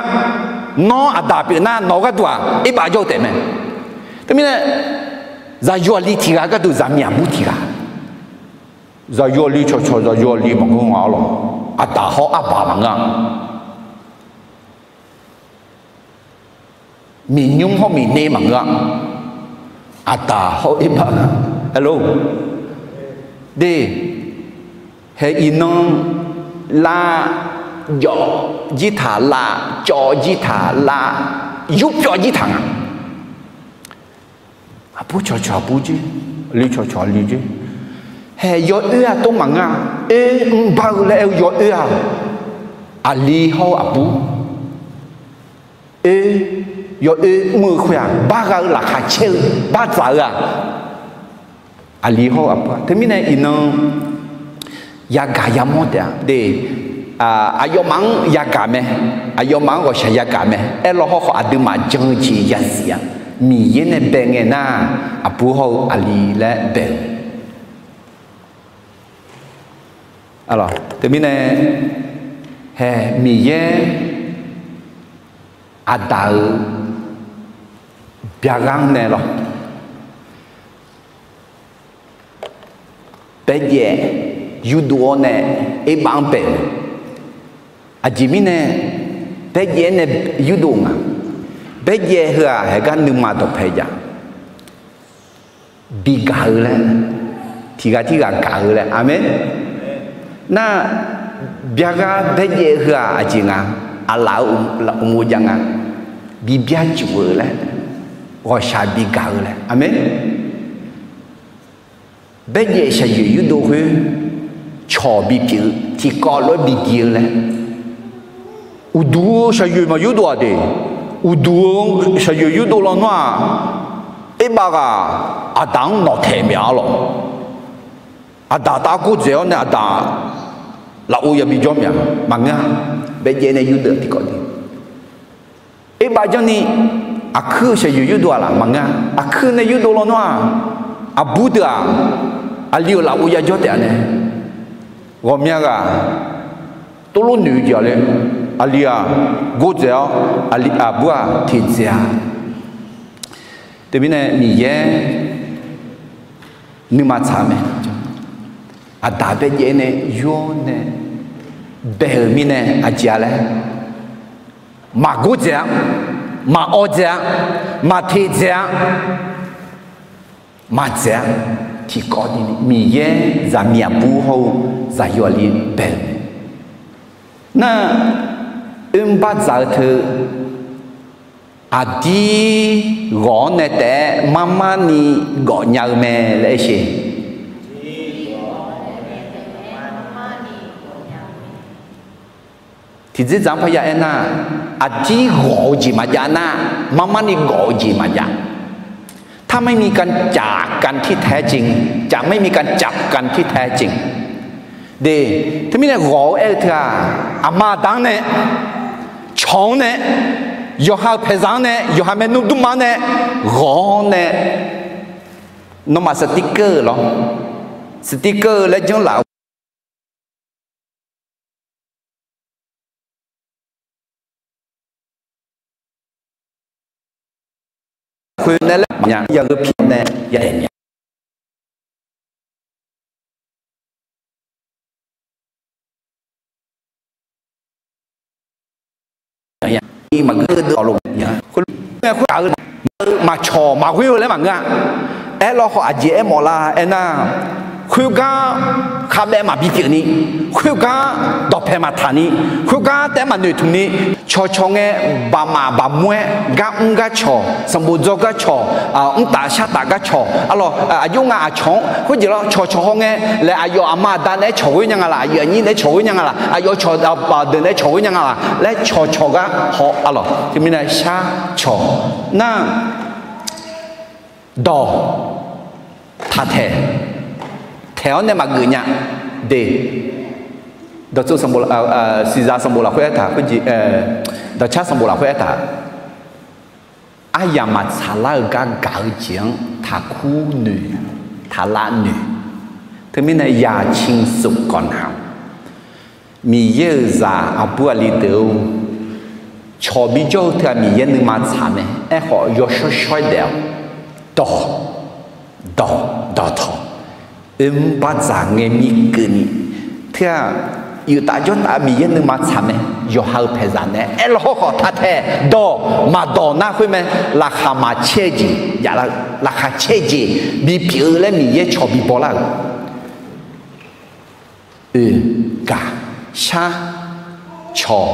nawr aqdaq pyeuf nar nawq-eu gharduq-aq erbav jawr-eu taef mae. Teumirnae, zaqyo aqli tiq ghaq gharduq zaqmiq aqbur tiq ghaq, zaqyo aqli cawqcawq zaqyo aqli maqngeur nga-awr lawq, aqdaq hawr arbaq maqngeur-a. Miqnymr hawr miqner maqngeur-a. Aqdaq hawr erbav, alo, de, hae iqnan lav, jawv jir taq lav, cawv jir taq lav, yurpyawv jir taq nga. Aqbur cawqcawq aqbur jer, aqli cawqcawq aqli jer. Hae yawoer-aq tov maqngeur-a. Oer mrbar-eu laer aer-eu yawoer-aq, aqli hawr-eu aqbur, oer, yawoer mr-eu khoer-aq, bargha-eu laqkhaq caer-eu bardzaq-eu-aq, aqli hawr-eu aqbur-aq. Teumirnae iqnan yagaq yamawr taef-a de. Aqyawfmaf-anr yagaq mae, aqyawfmaf-anr ghawqshaq yagaq mae. Aerlaw hawrkhawf aqduimaf jan-eu jeq yazif-a. Miqyaer nae bae ngae nar, aqbur hawr-eu aqli laer bae-eu. Teumirnae, hae Miqyaer aqdaq-euq byaqghaq-anr nae lawr, baejaev yurdov-awr nae erbav-anr bae-eu. Aqjeq mirnae baejaev-aer nae yurdov nga. Baejaev heu-aq haegar nuima dawqpae jav, bigaq-eu laer, tiqghaq tirghaq gaq-eu laer. Aqmeq. Nar, byaqghaq baejaev heu-aq aqjeq nga, aqlaf-eu uqmov jav nga, bibyar cuf-eu laer, ghawqshaq bigaq-eu laer. Aqmeq. Baejaev shaqyoeq yurdov khoer cawq bipyeuf-eu tiqkawv lof-aer bidiq-eu laer. Uqduq-eu shaqyoeq maqyurdov-aq de. Uqduq-eu shaqyoeq yurdov lawnmr-aq, erbav ghaq aqdaq-anr nawqtaeq mya-a lawq. Aqdaq taf gordzaeq-awr nae aqdaq lafov yabi jawr mya maqngeur-a. Baejaev nae yurdov tiqkawv de. Erbav janrni aqkuir-eu shaqyoeq yurdov-aq laf maqngeur-a. Aqkuir nae yurdov lawnmr-aq, aqbur deuq-aq, aqli-euq lafov yajawr taef-a nae, ghawqmya ghaq tov lof noeq-eu jeq-a le. Aqli-aq gordzaeq-awr, aqli aqbur-aq teqdzaeq-a. Teumirnae Miqyaer nuima tsaq-eu mae. Aqdaq baejaev nae yur-awr nae bae-euq mirnae aqjeq-a laer, maqgordzaeq-a, maqawv dzaeq-a, maqteq dzaeq-a, maqdzaeq-a. Tiqkawv ni Miqyaer zaqmiq aqbur hawr-eu zaqyo aqli bae-euq mae. Nar, oermr bardzaq-eu teu aqdir ghawq-awr nae taef-aer marmarni gawf nya-eu mae laer aer sheq. Tiqdzerdzaq-anr parya aernar, aqdir ghawq-eu jeq maqjav nar, marmarni gawf-eu jeq maqjav. ถ้าไม่มีการจากกันที่แท้จริง จะไม่มีการจับกันที่แท้จริง De, teumirnae ghawq-eu aer-eu teu-aq, aqma aqda-anr nae, cawq-anr nae, yawqha-euq paeqzaq-anr nae, yawqha maernmr dmrma-anr nae, ghawq-awr nae, nawmaf สติ๊กเกอร์ lawr, สติ๊กเกอร์ laer janrlaf-eu khoer nae laer maqnya, yaghoe pir nae yadaef nya. Maqgeur deuq-awq lo, khoerlof-aer khoerghaq-eu maqcawq maqghoer-eu laer maqngeur-a. Aerlawkhawf aqjeq aermawf lar aernar, khoergar khavbaev maqbi pyeufni, khoergar dawqpae maqtaq ni, khoergar taef-aer maqnoeq tmq ni, cawqcawq ngae baqmaf baqmur-aer gar mr gar cawq, sanqbof dzawr gar cawq, mrtaf shartaf gar cawq, arlawq, aqjox nga aqcawq-anr khoerjeq lawr cawqcawq hawngae laer aqyawf aqma aqda naeq-aer cawq ghoer nya nga laf, aqyuif aqnyir naeq-aer cawq ghoer nya nga laf, aqyawf cawq aqdeuq naeq-aer cawq ghoer nya nga laf laer cawqcawq gar haw, arlawq, teumirnae shar cawq nar, dawq, taqtaeq, taeq-awr nae maqgeuf nya de. Dawqtsuif sanqbof, siqzaq sanqbof lafkhoer aertaq, dawqcar sanqbof lafkhoer aertaq. aryamq maqtsaq lar-eu gar gaq-eu jeq-anr taqkur noeq, taqlav noeq. Teumirnae อย่าชิงสุขก่อนหนาว. Miqyaer-euq zaq aqbur aqli deuq-or, cawq bijawr-eu teu-aq Miqyaer nuima tsaq mae. Aerkhawf yawshawr shawr-aer daef-awq. Dawq, dawq, dawqtawq. Oermr bardzaq ngae mir keuvni, teu-aq, yuftaf jawrtaf Miqyaer nuima tsaq mae. Yawqha-euq paeqzaq nae aerlawq hawrkhawf taq taeq dawq maqdawq nar khoer mae. Laqkhaq maqcaer-eu jeq jav lar-eu, laqkhaq caer-eu jeq bipyeuf-eu laer Miqyaer cawq bibaw lar-euq. Oe, gaq, shar, cawq,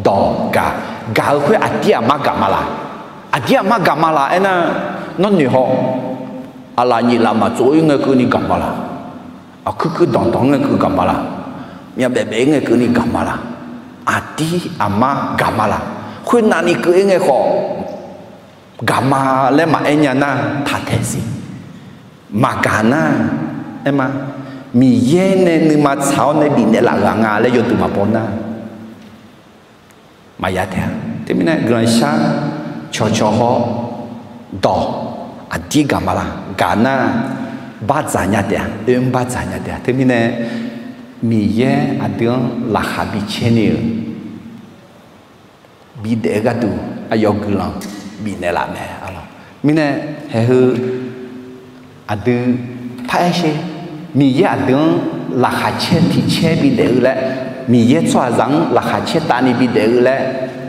dawq, gaq. Gaq-eu khoer aqdir aqmar gaq ma laq? Aqdir aqmar gaq ma laq aernar, nawr noeq haw. Aqlaf nyif laf maqtsov-ir ngae keuvni gaq ma laq? Aqkuir kuir danqdanq-ir ngae keuv gaq ma laq? Myavbaef baef-ir ngae keuvni gaq ma laq? Aqdir aqmar gaq ma laq? Khoernavni keuv-ir ngae khawf, gaq ma laer maqaer nya nar taq taeq siq. Maqgaq nar, aer ma, Miqyaer nae nuima tsaq-awr nae bifnaeq laf-euq-aq nga laer yawduq maqbaw nar, maqya taeq-a. Teumirnae guiqlanq shar, cawqcawq haw, dawq, aqdir gaq ma laq? Gaq nar, bardzaq nya taef-a. Oermr bardzaq nya taef-a. Teumirnae Miqyaer aqdui-anr laqkhaq bicaer ni-euq bidaef-eu gharduq aqyawf guiqlanq bifnaeq laf mae. Mirnae, haeq heu aqdui paraer sher. Miqyaer aqdui-anr laqkhaq caer tiq caer bidaef-eu laer, Miqyaer tsawrhaqzaq-anr laqkhaq caer tavni bidaef-eu laer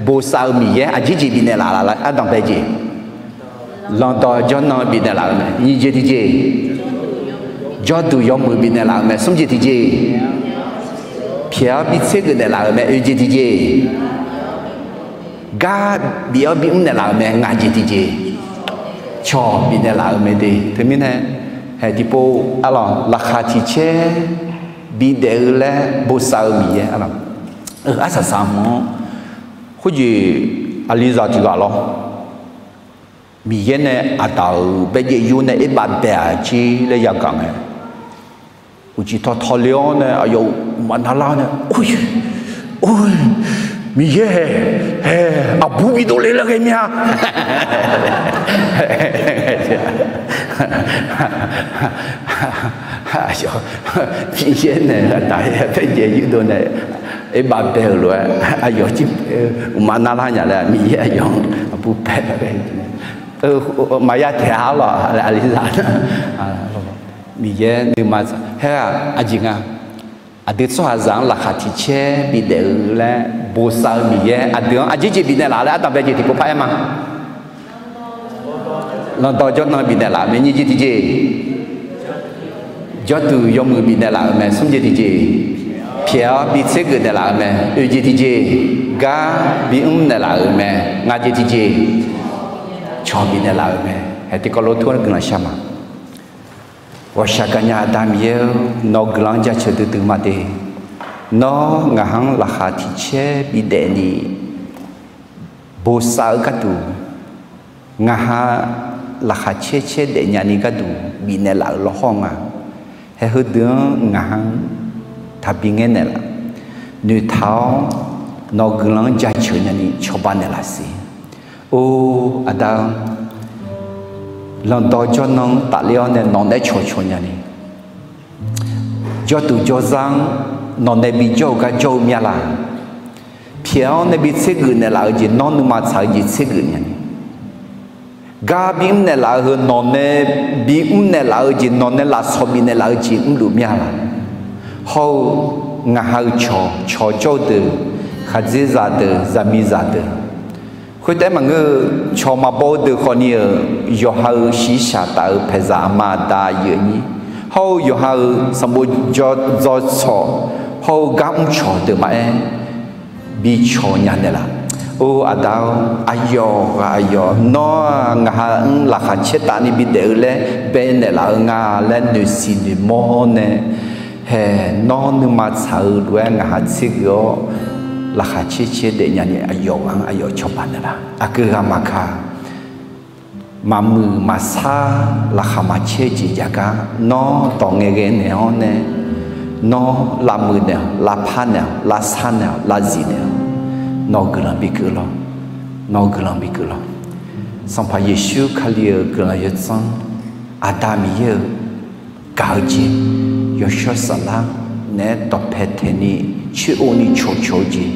bosav-eu Miqyaer aqjeq jeq bifnaeq laf laf laer ardanq bae jeq. Lanqdawq jawrnan bifnaeq laf-euq mae. Nyiq jeq tiqjeq, jawrduq yawmuiq bifnaeq laf-euq mae. Smr jeq tiqjeq, pyaeq-awr bitser geuf naeq laf-euq mae. Oe jeq tiqjeq, gar bif-awr bimr naeq laf-euq mae. Ngaq jeq tiqjeq, cawq bifnaeq laf-euq mae de. Teumirnae, haeq tiqpov arlawq, laqkhaq tiq caer bidaef-eu laer bosav-eu Miqyaer arlawq. Arsaq saq-anr, khoerjeq aqlizaq tiq ghaq lawr. Miqyaer nae aqdaq-euq baejaev yur nae aerbav bae-aq jir laer yagaq ngae, uqcif tawqtawq le-awr nae aqyawf uqmaf navlar-awr nae, Or, Miqyaer haeq, haeq, aqbur bidov le laer ghae mir-a. Aqyawf, Miqyaer nae aqdaq-aer baejaev yurdov nae aerbav bae-euq lof-aer, aqyawf jir uqmaf navlar nya laer Miqyaer aqyawf-anr aqbur bae-a. Maqya taeq-a lawq, aqlizaq. Miqyaer nuima tsaq haer-aq aqjeq nga. Aqdui tsawrhaqzaq-anr laqkhaq tiq caer bidaef-eu laer bosav-eu Miqyaer aqdui-anr aqjeq jeq bifnaeq laf laer ardanq bae jeq tiqpov paraer ma. Lanqdawq jawrnan bifnaeq laf-euq mae. Nyiq jeq tiqjeq, jawrduq yawmuiq bifnaeq laf-euq mae. Smr jeq tiqjeq, pyaeq-awr bitser geuf naeq laf-euq mae. Oe jeq tiqjeq, gar bimr naeq laf-euq mae. Ngaq jeq tiqjeq, cawq bifnaeq laf-euq mae. Haeq tiqkawv lof tur-anr guiqlanq shar ma. Ghawqshaq gaqnya Aqda Miqyaer-or, nawq-eu guiqlanq-anr jaceuq duidui ma de. Nawr ngaq-anr laqkhaq tiq caer bidaef ni bosav-eu gharduq, ngaq-anr laqkhaq caer caer daefnya ni gharduq bifnaeq laf-euq lawrhawr nga. Haeq heudeuq-anr ngaq-anr taqbi ngaer naeqlaf, noeqtaq-awr nawq-eu guiqlanq-anr jaceuq nyani cawba naeqlaf siq. Or, Aqda-or, lanqdawq jawrnan-anr tafler-awr nae nawq naeq-aer cawqcawq nyani, jawrduq jawrzar-anr nawq nae bijawr-eu gar jawr-eu myav laq. Pyaeq-awr nae bitser geuf naeqlaf-eu jeq, nawr nuima tsaq-eu jeq tser geuf nyani, gar bimr naeqlaf-eu heu nawq nae bimr naeqlaf-eu jeq, nawq nae lafsawq bifnaeq laf-eu jeq mrluf myav laq. Hawr-eu ngaq-euq cawq, cawq jawr-eu deuq, khaqdzerzaq deuq, zaqmiqzaq deuq, khoertav-aer maqngeur-eu cawq maqbaw-eu deuq khawfni-euq yawqha-euq shiqshaq taf-euq paeqzaq aqma aqda aqyuif aqnyir, hawr-eu yawqha-euq sanqbof jawr dzaw tsawq, hawr-eu gar mrcawq deuq maqaer, bicawq nya naeqlaf. Or, Aqda-or, aqyawf ghaq aqyawf, nawr-aq ngaq-anr laqkhaq caer taf ni bidaef-eu laer bae naeqlaf-eu nga laer noeqsiq noeqmawr nae, haeq nawr nuima tsaq-eu lof-aer ngaq-anr tser geuf-awr, laqkhaq caer caer daefnya ni aqyawf ghaq-anr aqyawf cawba naeqlaf. Aqgeu ghaq maqkaq, maqmuiq maqsar, laqkhaq maqcaer jeq jav gar nawr dawq ngae ghae naeq-awr nae, nawr lavmuiq naeq-awq, lavpar naeq-awq, lavsar naeq-awq, lavzif naeq-awq, nawq-eu guiqlanq bikeuv lawr. Nawq-eu guiqlanq bikeuv lawr. Sanqpaq Yeqsur Kali-euq guiqlanq yawdzanr, Aqda Miqyaer-euq gaq-eu jeq, yawshawr saflar naeq-aer dawqpae taeq ni, coer-o ni cawqcawq-eu jeq,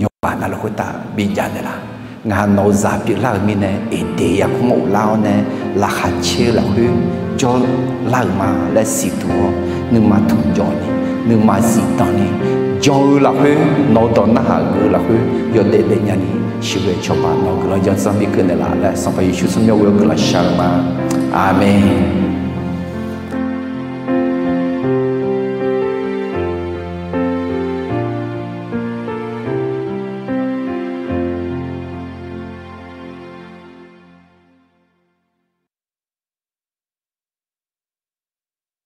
yawqghaq navluf khoertav bijav naeqlaf. Ngaq nawq-eu zaq pyeuflar-euq mirnae, Eqdeq yarkmr ghoflar-awr nae, laqkhaq caer-eu lafkhoer jawr lar-euq ma laer siqduq-awr, nuima tanqjawq ni, nuima zifdan ni, jan-eu lafkhoer nawq-eu dawq narhaq geuf-eu lafkhoer yawdaef daefnya ni, sheuqghae cawba nawq-eu guiqlanq yawdzanr bikeuv naeqlaf laer Sanqpaq Yeqsur tsawrmyanr ghoe-awr guiqlanq shar-eu ma. Aqmeq.